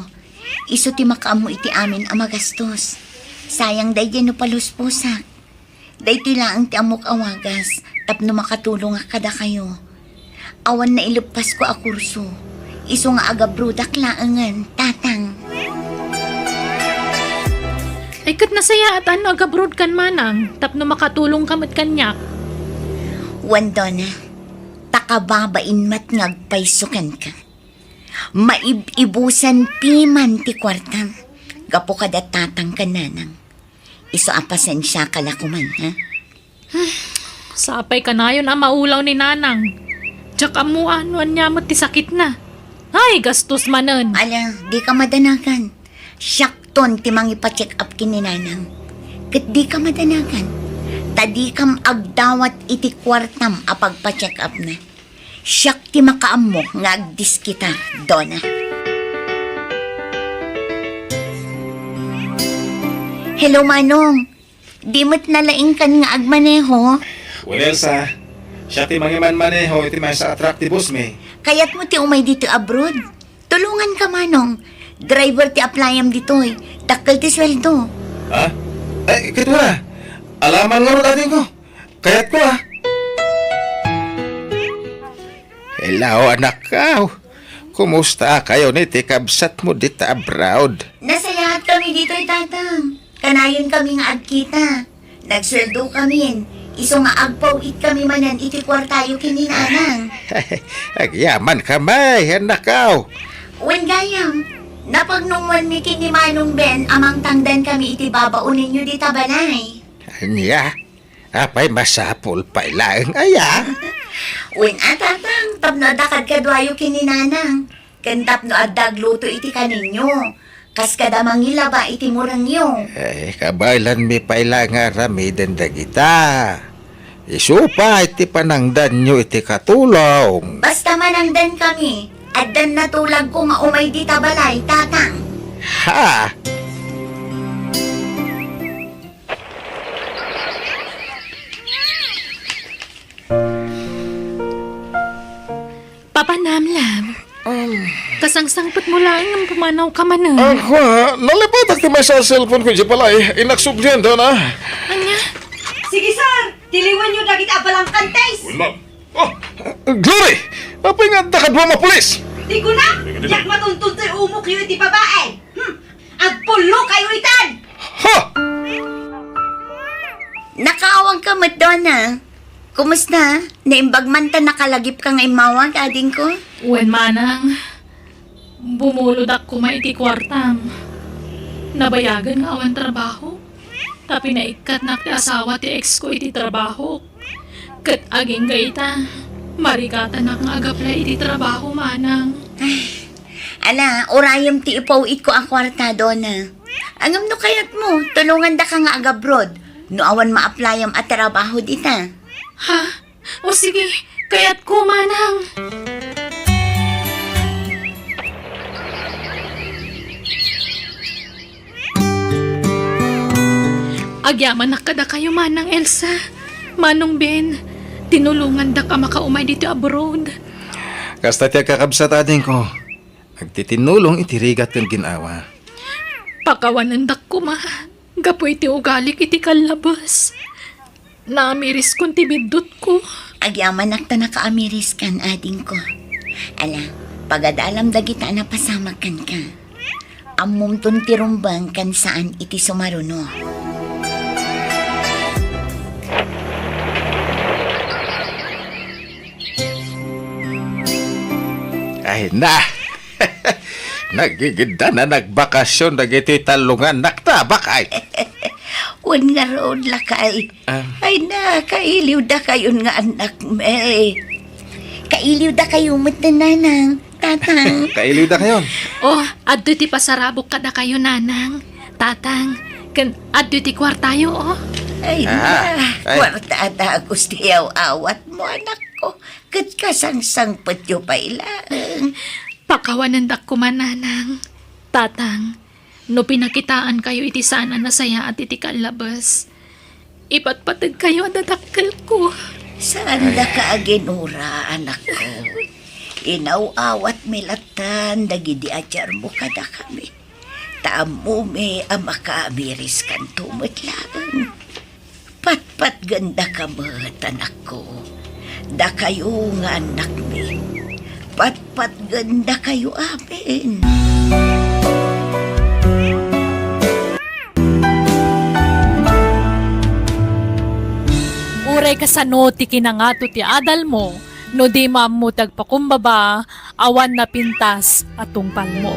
Isu ti makaammo iti amin a magastos. Sayang daydiay no palusposak. Daytoy laeng ti ammok a wagas tapno makatulongak kadakayo. Awan naileppasko a kurso. Isu nga agabrodak laengen, Tatang. Ay, ket nasayaatan no agabrodkan, Manang, tapno makatulongka met kaniak. Wen, Dona, ta kababain met nga agpayso kenka. Maib-ibusan piman ti kuartam gapu kada Tatang ken Nanang. Isu a pasensiaka la koman, ha? Sapay kanayon a maulaw ni Nanang. Diak ammo a no ania met ti sakitna. Ay, gastos manen. Ala, dika madanagan. Siakton ti mangipa-check up ken ni Nanang. Ket dika madanagan. Ta dikam agdawat iti kuartam a pagpa-check upna. Siak ti makaammo nga agdiskitar, Dona. Hello, Manong. Di met nalaingkan nga agmaneho? Wen, Elsa, siak ti mangimanmaneho iti maysa a truck ti boss mi. Kayatmo ti umay ditoy abroad? Tulonganka, Manong. Driver ti applyam ditoy. Dakkel ti sueldo. Ha? Ay, ket wen a. Alaman ngarud, adingko. Kayatko, a. Hello, anakko. Kumusta kayon iti kabsatmo dita abroad? Nasayaat kami ditoy, Tatang. Kanayon kami nga agkita. Nagsueldo kami. Isu nga agpaw-it kami manen iti kuartayo ken ni Nanang. Agyamanka met, anakko. Wen gayam, napagnumoan mi ken ni Manong Ben a mangtangdan kami iti babaonenyo dita balay. Ania? Apay, masapul pay laeng aya? Wen a, Tatang, tapno adda kadkaduayo ken ni Nanang, ken tapno adda agluto iti kaninyo, kas kada mangilaba iti murengyo. Eh, kabaelanmi pay la nga aramiden dagita. Isu pay ti panangdanyo iti katulong. Basta manangdan kami, addan natulagko nga umay dita balay, Tatang. Ha? Papa Namlam. Um. Kasangsangpetmo laeng ngem pumanawka manen. Ako, nalipatak ti maysa a cellphone ko idiay balay. Innak sublian, Dona. Ania? Sige, sir. Tiliwenyo dagiti abalangkantes. Wen, ma'am. Oh, Glory! Apay nga adda kaduam a pulis? Di ko na, diak matunton toy umokyo iti babae. Hmm. Agpullokayo itan! Ha! Nakaawangka met, Dona. Kumusta? Naimbag man ta nakalagipka nga immawag, adingko? Wen, Manang. Bumulodak koma iti kuartam. Nabayagen nga awan trabaho. Ta pinaikkatnak ti asawa ti ex ko iti trabaho. Ket agingga ita, marigatanak nga agaplay iti trabaho, Manang. Ala, urayem ti ipaw-itko a kuarta, Dona. Ngem no kayatmo, tulongandaka nga agabroad no awan maaplayam a trabaho dita. Ha? O sige, kayatko, Manang. Agyamanak kadakayo, Manang Elsa, Manong Ben, tinulongandak a makaumay ditoy abroad. Kasta ti agkakabsat, adingko. Agtitinulong iti rigat ken gin-awa. Pakawanendak koma gapu iti ugalik iti kallabes. Naamiriskon ti biddutko. Agyamanak ta nakaamiriskan, adingko. Ala, pagadalam dagita a napasamak kenka. Ammomton ti rumbeng ken saan iti sumaruno. Ay na! Nagigiddan a nagbakasyon dagiti talongannak ta, bakay. Wen ngarud, lakay. Ah. Ay na, kailiwdakayon nga annakmi. Kailiwdakayo met, Nanang, Tatang. Kailiwdakayon. Oh, adtoy ti pasarabok kadakayo, Nanang, Tatang, ken adtoy ti kuartayo, oh. Ay na, ay. Kuarta a dagus ti aw-awatmo, anakko. Ket kasangsangpetyo pay laeng. Pakawanendak koma, Nanang, Tatang, No pinakitaankayo iti saan a nasayaat iti kallabes, ipatpategkayo a dadakkelko. Saandaka aginura, anakko. Inaw-awatmi lattan dagidi atiarmo kadakami. Ta ammomi a makaamiriskanto met laeng. Patpatgendaka met, anakko. Dakayo nga annakmi. Patpatgendakayo amin. Uray kasano ti kinangato ti adalmo, no dimo ammo ti agpakumbaba, awan napintas a tungpalmo.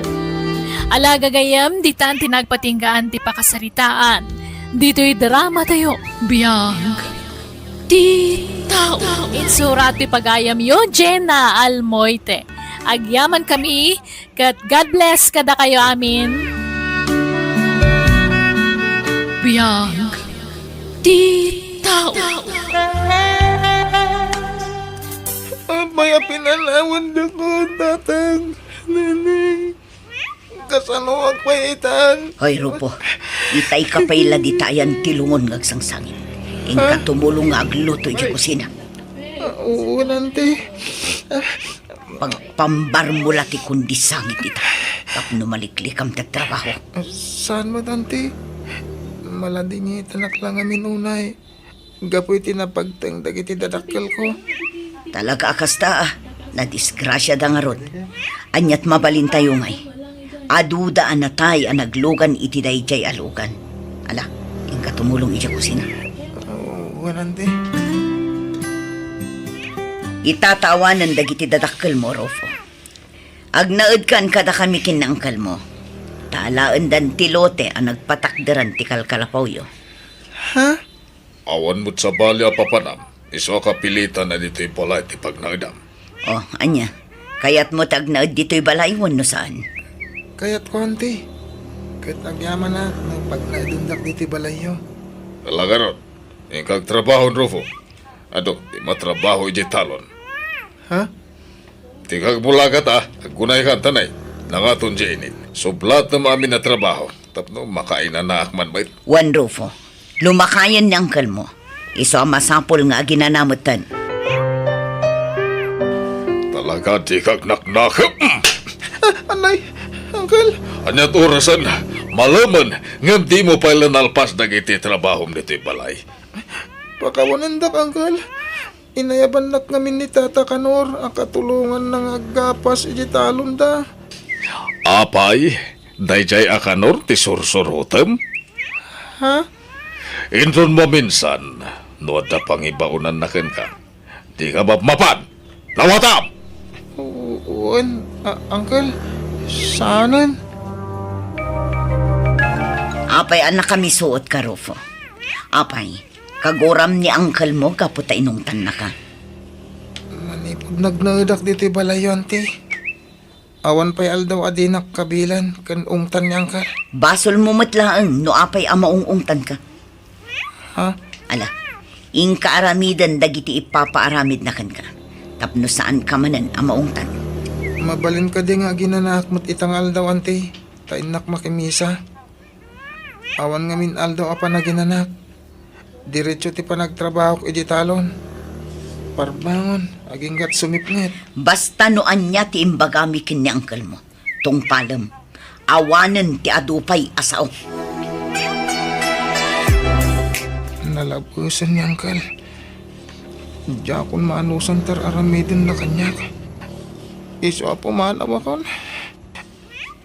Ala, gagayyem, ditan ti nagpatinggaan ti pakasaritaan ditoy drama tayo. Biag ti tao. Insurat ti pagayamyo, Jenna Almoite. Agyaman kami, ket God bless kadakayo amin. Biag ti tao. Apay a pinanawan dako, Tatang, Nanay. Kasano agpaitan? Hoy, Rufo, itay ka pay la ditayan ti lungon nga agsangsangit. Inka tumulong nga agluto iti kusina. Ah, oo, Auntie. Pagpambar mo la ti kundi sangit ita. Tapno maliklikam ti trabaho. Saan met, Auntie? Maladingitanak la ngamin unay. Gapu iti napagteng dagiti dadakkelko. Talaga a kasta, a. Nadisgrasiada ngarud. Aniat mabalintayo ngay? Aduda a natay a naglugan iti daydiay a lugan. Ala, inka tumulong idiay kusina. Oo, Auntie. Itata awanen dagiti dadakkelmo, Rufo. Agnaedkan kadakami ken ni angkelmo. Ta alaendan ti lote a nagpatakderan ti kalkalapawyo. Ha? Awan met sabali a papanam, isu a kapilitan a ditoy balay ti pagnaedam. Oh, ania? Kayatmo ti agnaed ditoy balay wenno saan? Kayatko, Auntie. Ket agyamanak no pagnaedendak ditoy balayyo. Ala ngarud, inka agtrabaho, Rufo. Adu, ti matrabaho idiay talon. Ha? Ti kagbulagat a, aggunaykan tanay. Nangaton diay init. Sublatem amin a trabaho. Tapno makainanaak man met. Wen, Rufo, lumakayen ni angkelmo. Isu a masapul nga aginana metten. Talaga, dika naknakep. Ah, anay, angkel. Aniat orasen? Malemen, ngem dimo pay la nalpas dagiti trabahom ditoy balay. Pakawanendak, angkel. Inayabannak ngamin ni Tata Kanor a katulonganna nga aggapas iti talonda. Apay, daydiay a Kanor ti sursurotem? Ha? Inton maminsan, no adda pangibaonanna kenka, dika mapmapan! Lawatam! Wen, a-, angkel, saanen? Apay a nakamisuot ka, Rufo? Apay, kaguram ni angkelmo gapu ta inungtannaka? Manipud nagnaedak ditoy balayyo, Auntie. Awan pay aldaw a dinak kabilen ken ungtan ni angkel. Basolmo met laeng no apay a maung-ungtanka. Ha? Ala, inka aramiden dagiti ipapaaramidna kenka, tapno saanka manen a maungtan. Mabalin kadi nga aginanaak met ita nga aldaw, Auntie, ta innak makimisa. Awan ngamin aldaw a panaginanak. Diretso ti panagtrabahok iti talon. Parbangon, agingga't sumipnget. Basta no ania ti imbagami ken ni angkelmo, tungpalem. Awanen ti adu pay a sao. Nalabesen ni angkel. Diakon maanusan ti ar-aramidenna kaniak. Isu a pumanawakon.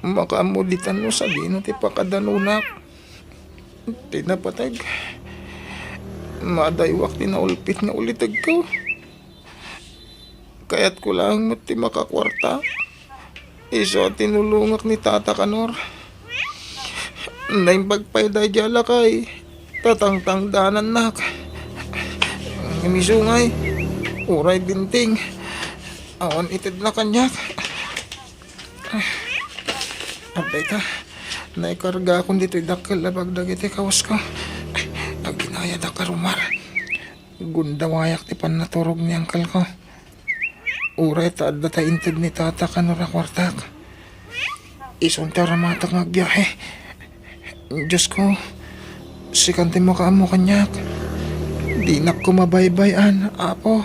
Makaammo ditan no sadino ti pakadanonak. Ti napateg, madaywak ti naulpit nga ulitegko. Kayatko laeng met ti makakuarta. Isu a tinulongak ni Tata Kanor. Naimbag pay daydiay a lakay, tatangtangdanannak. Ngem isu ngay, uray binting, awan itedna kaniak. Adda ita, naikargakon ditoy dakkel a bag dagiti kawasko. Aginayadak a rumar. Gundawayak ti pannaturog ni angkelko. Uray ta adda tay inted ni Tata Kanor a kuartak, isunto a rumatak nga agbiahe. Diyos ko, sikan ti makaammo kaniak. Dinak ko mabaybay-an, Apo.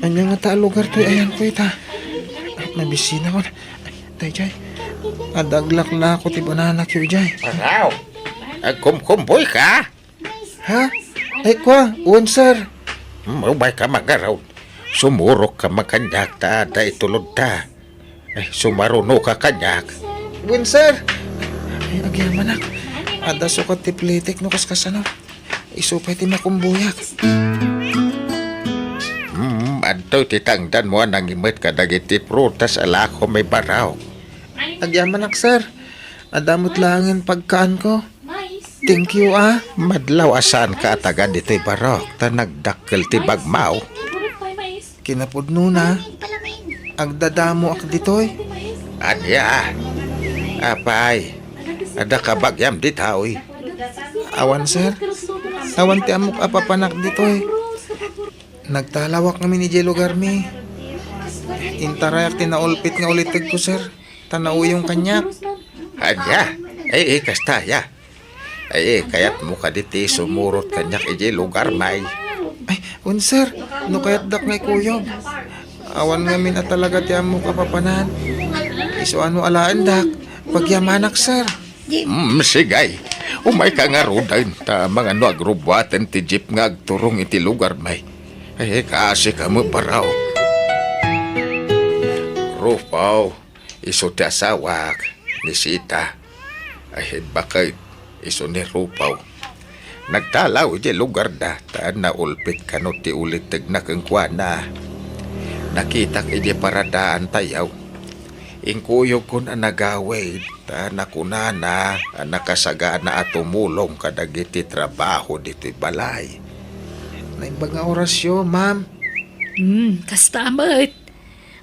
Ania ngata a lugar toy ayanko ita? Mabisina ko. Daydiay, adda aglaklako ti bananakyo idiay. Wow! Agkumkumboyka? Ha? Ay, kua, wen, sir. Hmm, umayka mangarud. Sumurokka man kaniak ta adda itulodta. Ay, sumarunoka kaniak. Wen, sir. Ay, agyamanak. Adda sukat ti plitek no kaskasano. Isu pay ti makumboyak. Hmm, adtoy ti tangdanmo a nangimet kadagiti prutas a lakom, Barok. Agyamanak, sir. Adda met laengen pagkaanko. Thank you, ah. Madlaw a saanka a taga ditoy, Barok, ta nagdakkel ti bagmaw. Kinapudnona, agdadamoak ditoy. Ania? Apay, adda kabagiam ditoy? Awan, sir. Awan ti ammok a papanak ditoy. Nagtalawak ngamin idiay lugarmi. Intarayak ti naulpit nga ulitegko, sir, ta nauyong kaniak. Ania? Ay, ay, kasta, ya. Ay, kayatmo kadi ti sumurot kaniak idiay lugarmi? Ay, wen, sir, no kayatdak nga ikuyog. Awan ngamin a talaga ti ammok a papanan. Isuano alaendak? Pagyamanak, sir. Mm, sige. Umayka ngaruden, ta mangano agrubuaten ti jeep nga agturong iti lugarmi. Ay, kaasika met, Barok. Rufo, isu ti asawak, ni Sita. Ay, baket, isu ni Rufo. Nagtalaw idiay lugarda, ta naulpit kano ti ulitegna kenkuana. Nakitak idiay paradaantayo. Inkuyogkon a nagawid, ta nakunana a nakasagana a tumulong kadagiti trabaho ditoy balay. Naimbag nga orasyo, ma'am. Hmm, kasta met.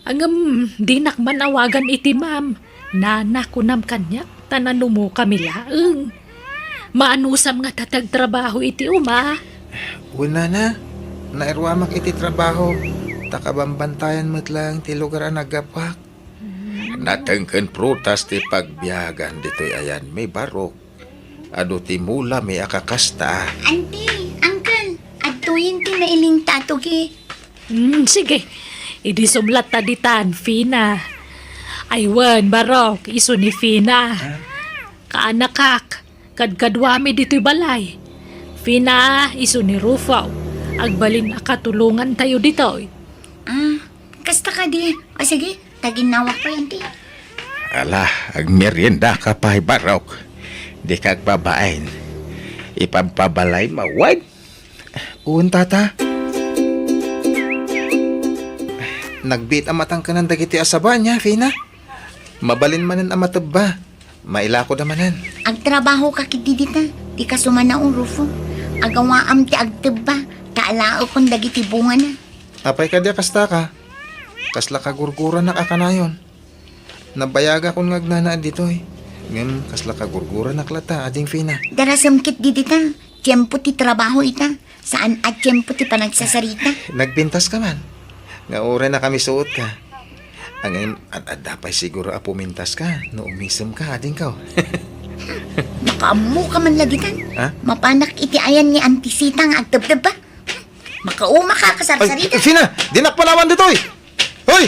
Ngem, dinak man awagan iti ma'am. Nana, kunam kaniak, ta nanumokami laeng. Maanusam ngata ti agtrabaho iti uma. Wen, nana, nairuamak iti trabaho, ta kabambantayan met laeng ti lugar a naggapuak. Nateng ken prutas ti pagbiagan ditoy ayanmi, Barok. Adu ti mulami a kakasta. Auntie, uncle, adtoyen ti nailing ta atugi. Hmm, sige. Idi sumlatta ditan, Fina. Ay wen, Barok, isu ni Fina. Ah? Kaanakak, kadkaduami ditoy balay. Fina, isu ni Rufo. Agbalin a katulongantayo ditoy. Ah, kasta kadi. O sige, taginnawak pay, auntie. Ala, agmeriendaka pay, Barok. Dika agbabain. Ipabpabalay mawen? Wen, tata. Nagbiit a matangkenan dagiti asaba nia, Fina. Mabalin manen a matebba. Mailakoda manen. Agtrabahoka ketdi dita. Dika sumanao, Rufo. Agawaam ti agtebba, ta alaekon dagiti bungana. Apay kadi a kastaka? Kasla kagurguranak a kanayon. Nabayagakon nga agnanaed ditoy. Ngem kasla kagurguranak latta, ading Fina. Darasem ketdi dita. Tiempo ti trabaho ita. Saan a tiempo ti panagsasarita. Nagpintaska man. Nga uray nakamisuotka. Ngem, ad-adda pay siguro a pumintaska no umisemka, adingko. Makaammoka man la ditan. Ha? Mapanak iti ayan ni Auntie Sita nga agtebtebba. Makaumaka, kasarsarita. Ay, Fina, dinak panawan ditoy. Hoy!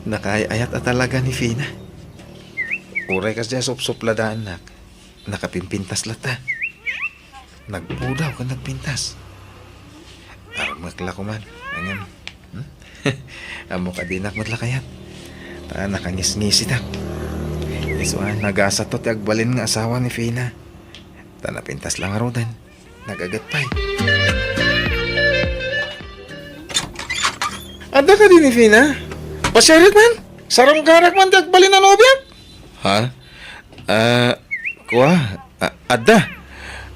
Nakaay-ayat a talaga ni Fina. Uray kasdiay a supsupladaannak, nakapimpintas latta. Nagpudaw ken nagpintas. Armek la koman. Ngem, hmm? Ammok a dinak met la kayat. Ta nakangisngisitak. Isu a, nagasato ti agbalin nga asawa ni Fina. Ta napintas la ngaruden. Nagaget pay. Adda kadi ni Fina? Pasiarek man? Sarungkarak man ti agbalin a nobiak? Ha? Ah, kua? Ah, adda.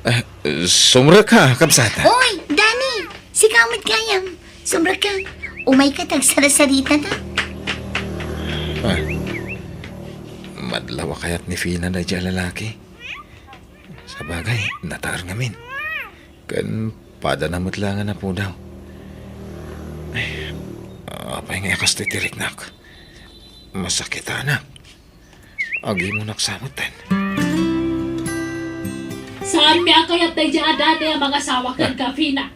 Ah, sumrekka, kabsat. Oy, Danny! Sika met gayam. Sumrekka. Umayka ta agsarsaritata. Ah. Madlaw a kayat ni Fina daydiay a lalaki. Sabagay, nataer ngamin. Ken padana met la nga napudaw. Ay, apay nga kastoy ti riknak? Masakit, anak. Agimonak sa metten. Saanmi a kayat daydiay a danay a mangasawa kenka, Fina.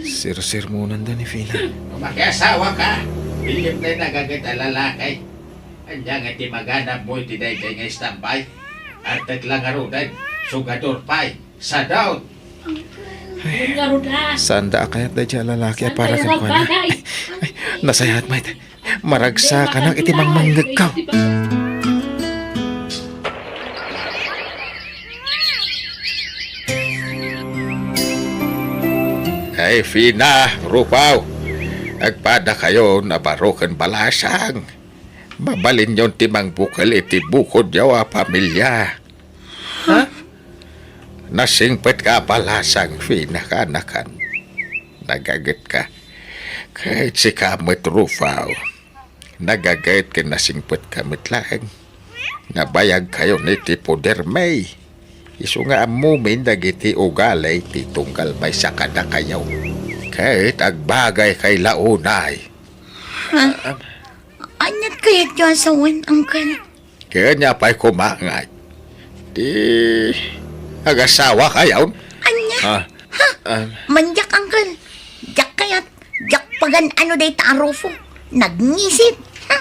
Sirsirmonanda ni Fina. No makiasawaka, bilibna ti nagaget a lalaki. Ania nga ti maganabmo iti daydiay nga istambay? Artek la ngaruden, sugador pay. Sadot! Ay, ngarud, ah. Saanda a kayat daydiay a lalaki a para kenkuana. Ay, ay, nasayaat met. Maragsakanak iti mangmangngekkam. Ay, Fina, Rufo. Agpadakayon a baro ken balasang. Mabalinyon ti mangbukel iti bukodyo a pamilia. Ha? Nasingpetka a balasang, Fina, kaanakan. Nagagetka. Ket sika met, Rufo. Nagaget ken nasingpetka met laeng. Nabayagkayon iti podermi. Isu nga ammomin dagiti ugali ti tunggal maysa kadakayo. Ket agbagaykayo la unay. Ha? Ah, ah. Aniat kayatyo a sawen, Uncle? Ket ania pay koma ngay? Ti agasawakayon? Ania? Ah, ha? Ah. Mandiak, Uncle. Diak kayat, diak pagan-ano dayta a Rufo. Nagnisit. Ha?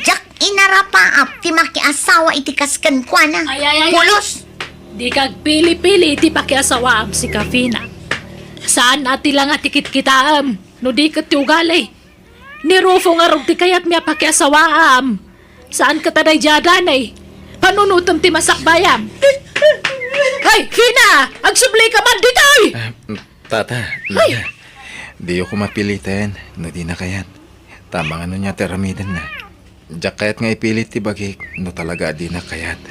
Diak inarapaap ti makiasawa iti kas kenkuana. Ay, ay, ay, ay. Pulos! Dika agpili-pili iti pakiasawaam, sika, Fina. Saan a ti la nga ti kitkitaem, no di ket ti ugali. Ni Rufo ngarud ti kayatmi a pakiasawaam. Saan ket a daydiay a danay. Panunotem ti masakbayam. Ay, Fina! Agsublika man ditoy! Ah, Tata, ay! Nana, diyo koma piliten no dina kayat. Ta mangano nia ti aramidenna. Diak kayat nga ipilit ti bagik no talaga a dina kayat.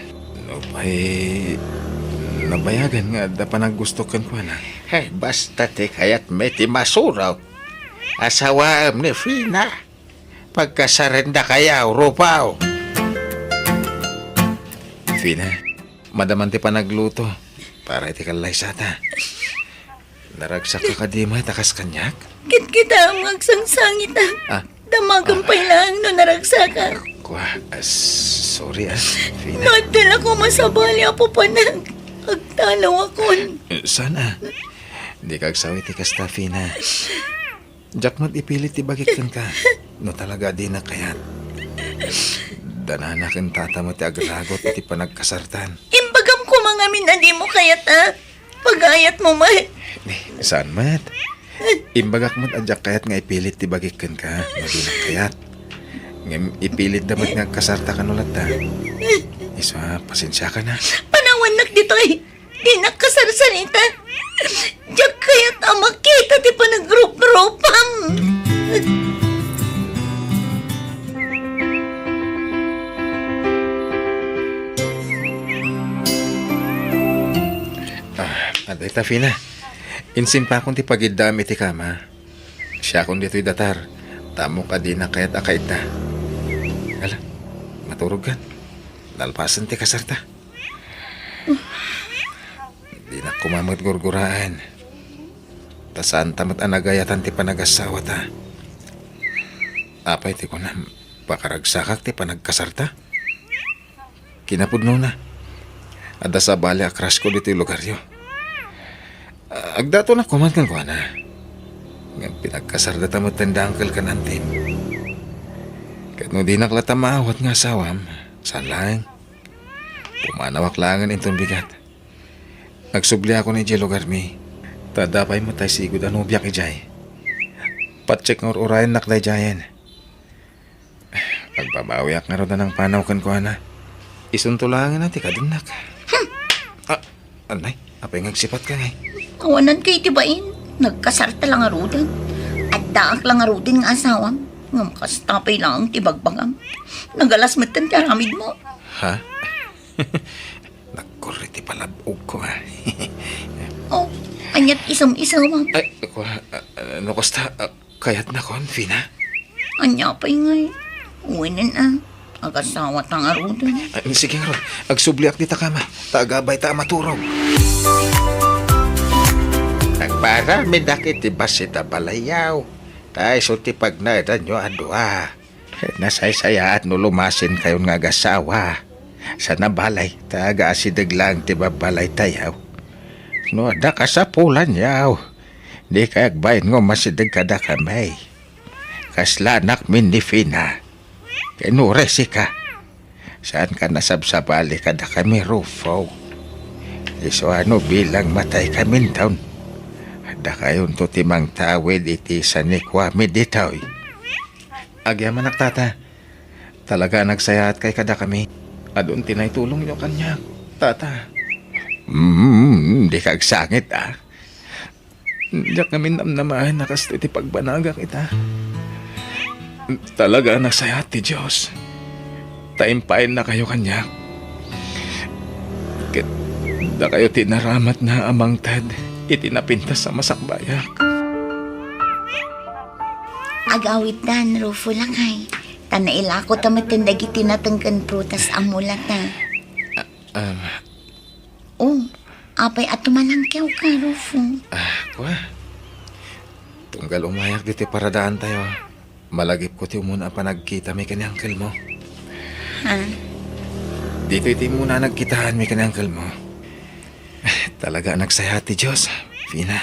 Nupay nabayagan nga adda panaggustok kenkuana. Ay, basta ti kayatmi ti masurot. Asawaem ni Fina. Pagkasarendakayo, Rufo. Fina, madaman ti panagluto para iti kallaysata. Naragsakka kadi met a kas kaniak? Kitkitaem nga agsangsangitak. Ah. Damagem pay laeng no naragsakak. Ah, kua, ah, sorry, ah, Fina. No adda la koma sabali a papanek, agtalawakon. Eh, saan a? Dika agsaw iti kasta, Fina. Diak met ipilit ti bagik kenka, no talaga a dinak kayat. Danana ken tata met ti agragut iti panagkasartan. Imbagam koma ngamin a dimo kayat, a? Pagayatmo met. Ni, saan met? Imbagak met a diak kayat nga ipilit ti bagik kenka, no dinak kayat. Ngem ipilitda met nga agkasarta kano latta. Isu a, pasensiakan a. Panawannak ditoy. Dinak kasarsarsarita. Diak kayat a makita ti panagrupropam. Ah, adda ita, Fina. Insimpakon ti pagiddaam iti kama. Siakon ditoy datar. Ta ammok a dinak kayat a kaidda. Ala, maturogkan. Nalpasen ti kasarta. Dinak koma met gurguraen. Ta saanta met a nagayatan ti panagasawata. Apay ti kunam, pakaragsakak ti panagkasarta? Kinapudnona, adda sabali a crush ko ditoy lugaryo. Agdatonak koman kenkuana. Ngem pinagkasardata metten da uncle ken auntie. Ket no dinak latta maawat nga asawam, saan laeng? Pumanawak laengen inton bigat. Agsubliakon idiay lugarmi. Ta adda pay met ti sigud a nobiak idiay. Patiek nga ur-urayennak daydiayen. Agbabawiak ngarud a nangpanaw kenkuana. Isunto laengen a ti kadennak. Hmm. Ah, anay, apay nga agsipatka ngay? Awananka iti bain. Nagkasarta la ngaruden. Addaak la ngaruden nga asawam. Ngem kasta pay laeng ti bagbagam. Nagalas metten ti aramidmo. Ha? Nagkurri ti palab-ogko, a. Oh, aniat isum-isumam? Ay, kua, ah, no kasta, ah, kayatnakon, Fina? Ania pay ngay? Uwenen a. Agasawata ngaruden. Ah, sige ngarud, agsubliak dita kama. Ta agabayta a maturog. Agparamidak iti bassit a balayyo. Ta isu ti pagnaedanyo a dua. Nasaysayaat no lumasinkayon nga agasawa. Sana balay, ta agaasideg laeng ti babbalaytayo. No adda kasapulanyo, dika agbain nga umasideg kadakami. Kasla anakmi ni Fina. Ken uray sika, saanka nasabsabali kadakami, Rufo. Isu a no bilang mataykaminton, addakayonto ti mangtawid iti sanikuami ditoy. Agyamanak, Tata. Talaga a nagsayaatkay kadakami. Adun ti naitulongyo kaniak, Tata. Hmm, dika agsangit, a. Diak ngamin namnamaen a kastoy ti pagbanagak ita. Talaga a nasayaat ti Dios ta impainnakayo kaniak. Ket dakayo ti inaramatna a mangted iti napintas a masakbayak. Agawidtan, Rufo, lakay. Ta nailako ta metten dagiti nateng ken prutas a mulata. Ah, O, apay a tumalangkawka, Rufo? Ah, kua. Tunggal umayak ditoy paradaantayo, malagipko ti umuna a panagkitami ken ni angkelmo. Ha? Ditoy ti umuna a nagkitaanmi ken ni angkelmo. Talaga a nagsayaat ti Dios, Fina.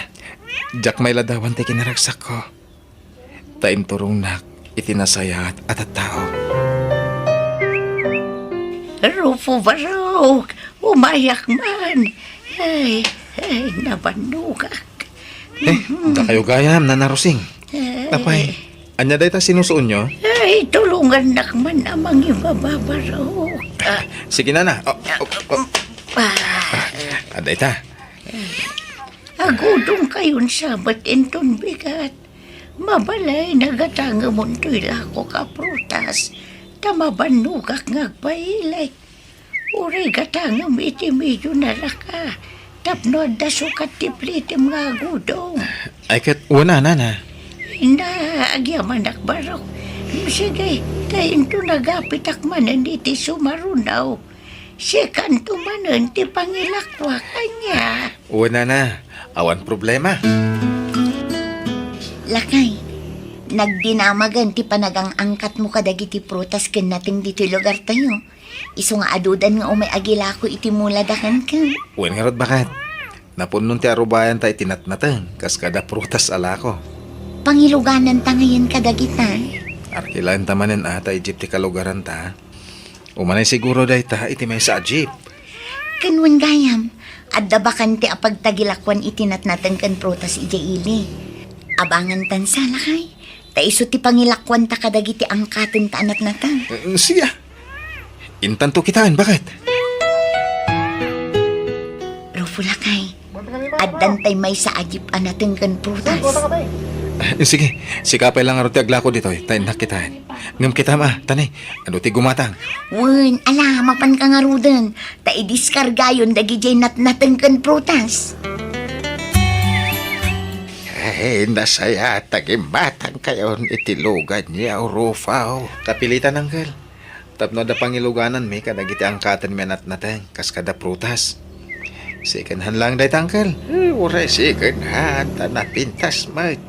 Diak mailadawan ti kinaragsakko. Ta inturongnak iti nasayaat a tattao. Rufo Barok, umayak man. Ay, ay, nabannogak. Eh, dakayo gayam, Nana Rosing. Ay. Apay, ania dayta sinusuonyo? Ay, tulongannak man a mangibaba, Barok. Ah. Sige, Nana. Oh, oh, oh. Ah. Ah, adda ita. Agudongkayon sa met inton bigat. Mabalay, nagatangemontoy lakok a prutas, ta mabannogak nga agpailik. Uray gatangem iti medio na laka, tapno adda sukat ti plitem nga agudong. Ay, ket wen a, Nana. Na, agyamanak, Barok. Sige, ta inton agapitak manen iti sumarunaw, sikanto manen ti pangilakuak, ania? Wen a, Nana, awan problema. Lakay, nagdinamagen ti panagang-angkatmo kadagiti prutas ken nateng ditoy lugartayo. Isu nga adudan nga umay agilako iti mulada kenka. Wen ngarud, baket. Napunnon ti arubayanta iti natnateng, kas kada prutas a lako. Pangilugananta ngayen kadagita. Arkilaenta manen a ta jeep ti kalugaranta. Umanay siguro dayta iti maysa a jeep. Ken wen gayam, adda bakante a pagtagilakuan iti natnateng ken prutas idiay ili. Abangantan sa, lakay, ta isu ti pangilakuanta kadagiti angkatenta a natnateng. Mm, siya. Intanto kitaen, baket. Rufo, lakay, addantay maysa a jeep a nateng ken prutas. Eh, sige, sika pay la ngarud ti aglako ditoy, ta innak kitaen. Ngem kitam a, tani, adu ti gumatang? Wen, ala, mapanka ngaruden, ta idiskargayon dagidiay natnateng ken prutas. Ay, nasayaat a gimmatangkayon iti luganyo, Rufo. Kapilitan, Angkel. Tapno adda pangilugananmi kadagiti angkatenmi a natnateng, kas kada prutas. Second hand lang dayta, Angkel. Eh, uray second hand, ta napintas met.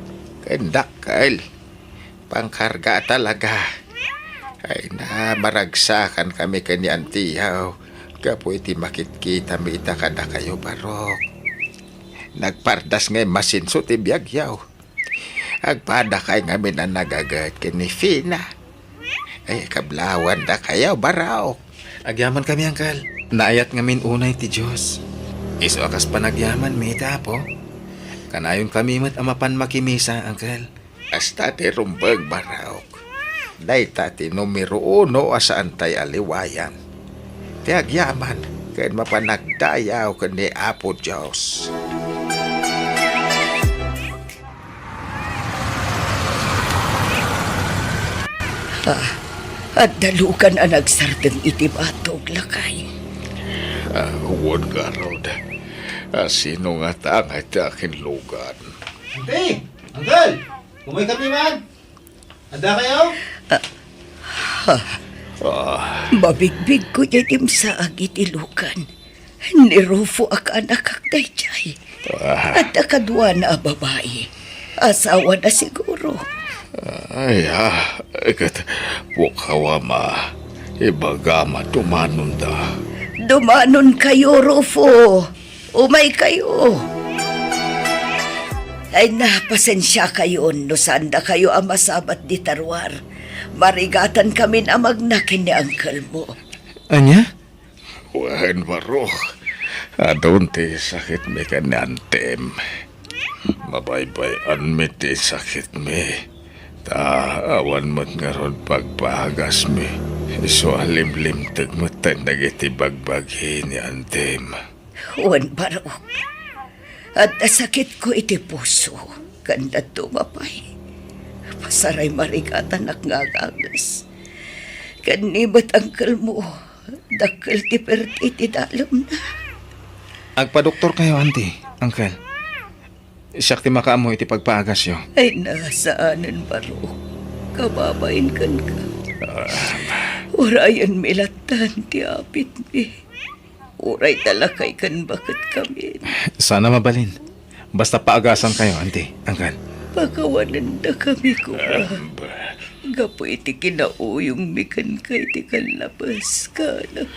Ken dakkel. Pangkarga talaga. Ay na, maragsakankami ken ni Antiyaw gapu iti makitkitami ita kadakayo, Barok. Nagpardas nga immasinso ti biagyo. Agpadakay ngamin a nagaget ken ni Fina. Ay, kablawandakayo, Barok. Agyamankami, Angkel. Naayat ngamin unay ti Dios. Isu a kas panagyamanmi iti Apo, kanayonkami met a mapan makimisa, Angkel. Kasta ti rumbeng, Barok. Dayta ti numero uno a saantay a liwayan. Ti agyaman ken mapan agdayaw ken ni Apo Dios. Ah, adda lugan a nagsardeng iti batog, lakay. Ah, wen ngarud. Ah, sino ngata nga iti akin lugan? Auntie! Uncle! Umaykami man! Addakayo? Ah, ha. Ah. Mabigbigko diay dimsaag iti lugan. Ni Rufo a kaanakak daydiay. Ah. Adda kaduana a babai. Asawana siguro. Ay, ah, ket pukaw, Ama. Ibagam a dumanonda. Dumanonkayo, Rufo. Umaykayo. Ay na, pasensiakayon no saandakayo a masabat dita ruar. Marigatan kamin a magna ken ni uncle mo. Ania? Wen, Barok. Adun ti sakitmi ken ni Antem. Mabaybay-anmi ti sakitmi. Ta awan met ngarud pagpaagasmi. Isu a limlimteg metten dagiti bagbagi ni Antem. Wen, Barok. Adda sakitko iti puso. Ken dadduma pay. Pasaray marigatanak nga agagas. Ken ni met uncle mo. Dakkel ti perti ti dalemna. Agpadoktorkayo, Auntie, Uncle. Siak ti makaammo iti pagpaagasyo. Ay, nasaanen, Barok. Kababain kenka. Ah. Urayenmi lattan ti apitmi. Uray ta lakay ken baket kami. Sana mabalin. Basta paagasankayo, Auntie, Uncle. Pakawanendakami, Kuba. Gapu iti kinauyongmi kenka iti kallabes, kanak.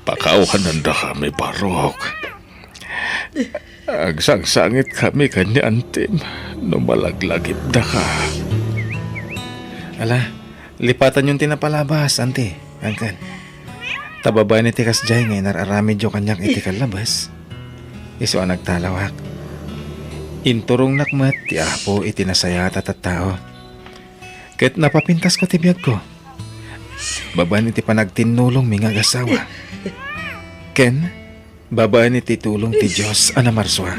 Pakawanendakami, Barok. Agsangsangitkami ken ni Antem no malaglagipdaka. Ala, lipatanyon ti napalabas, Auntie, Uncle. Ta babaen iti kasdiay nga inar-aramidyo kaniak iti kallabes, isu a nagtalawak. Inturongnak met ti Apo iti nasayaat a tattao. Ket napapintasko ti biagko. Babaen iti panagtinnulongmi nga agasawa. Ken babaen iti tulong ti Dios a namarsua.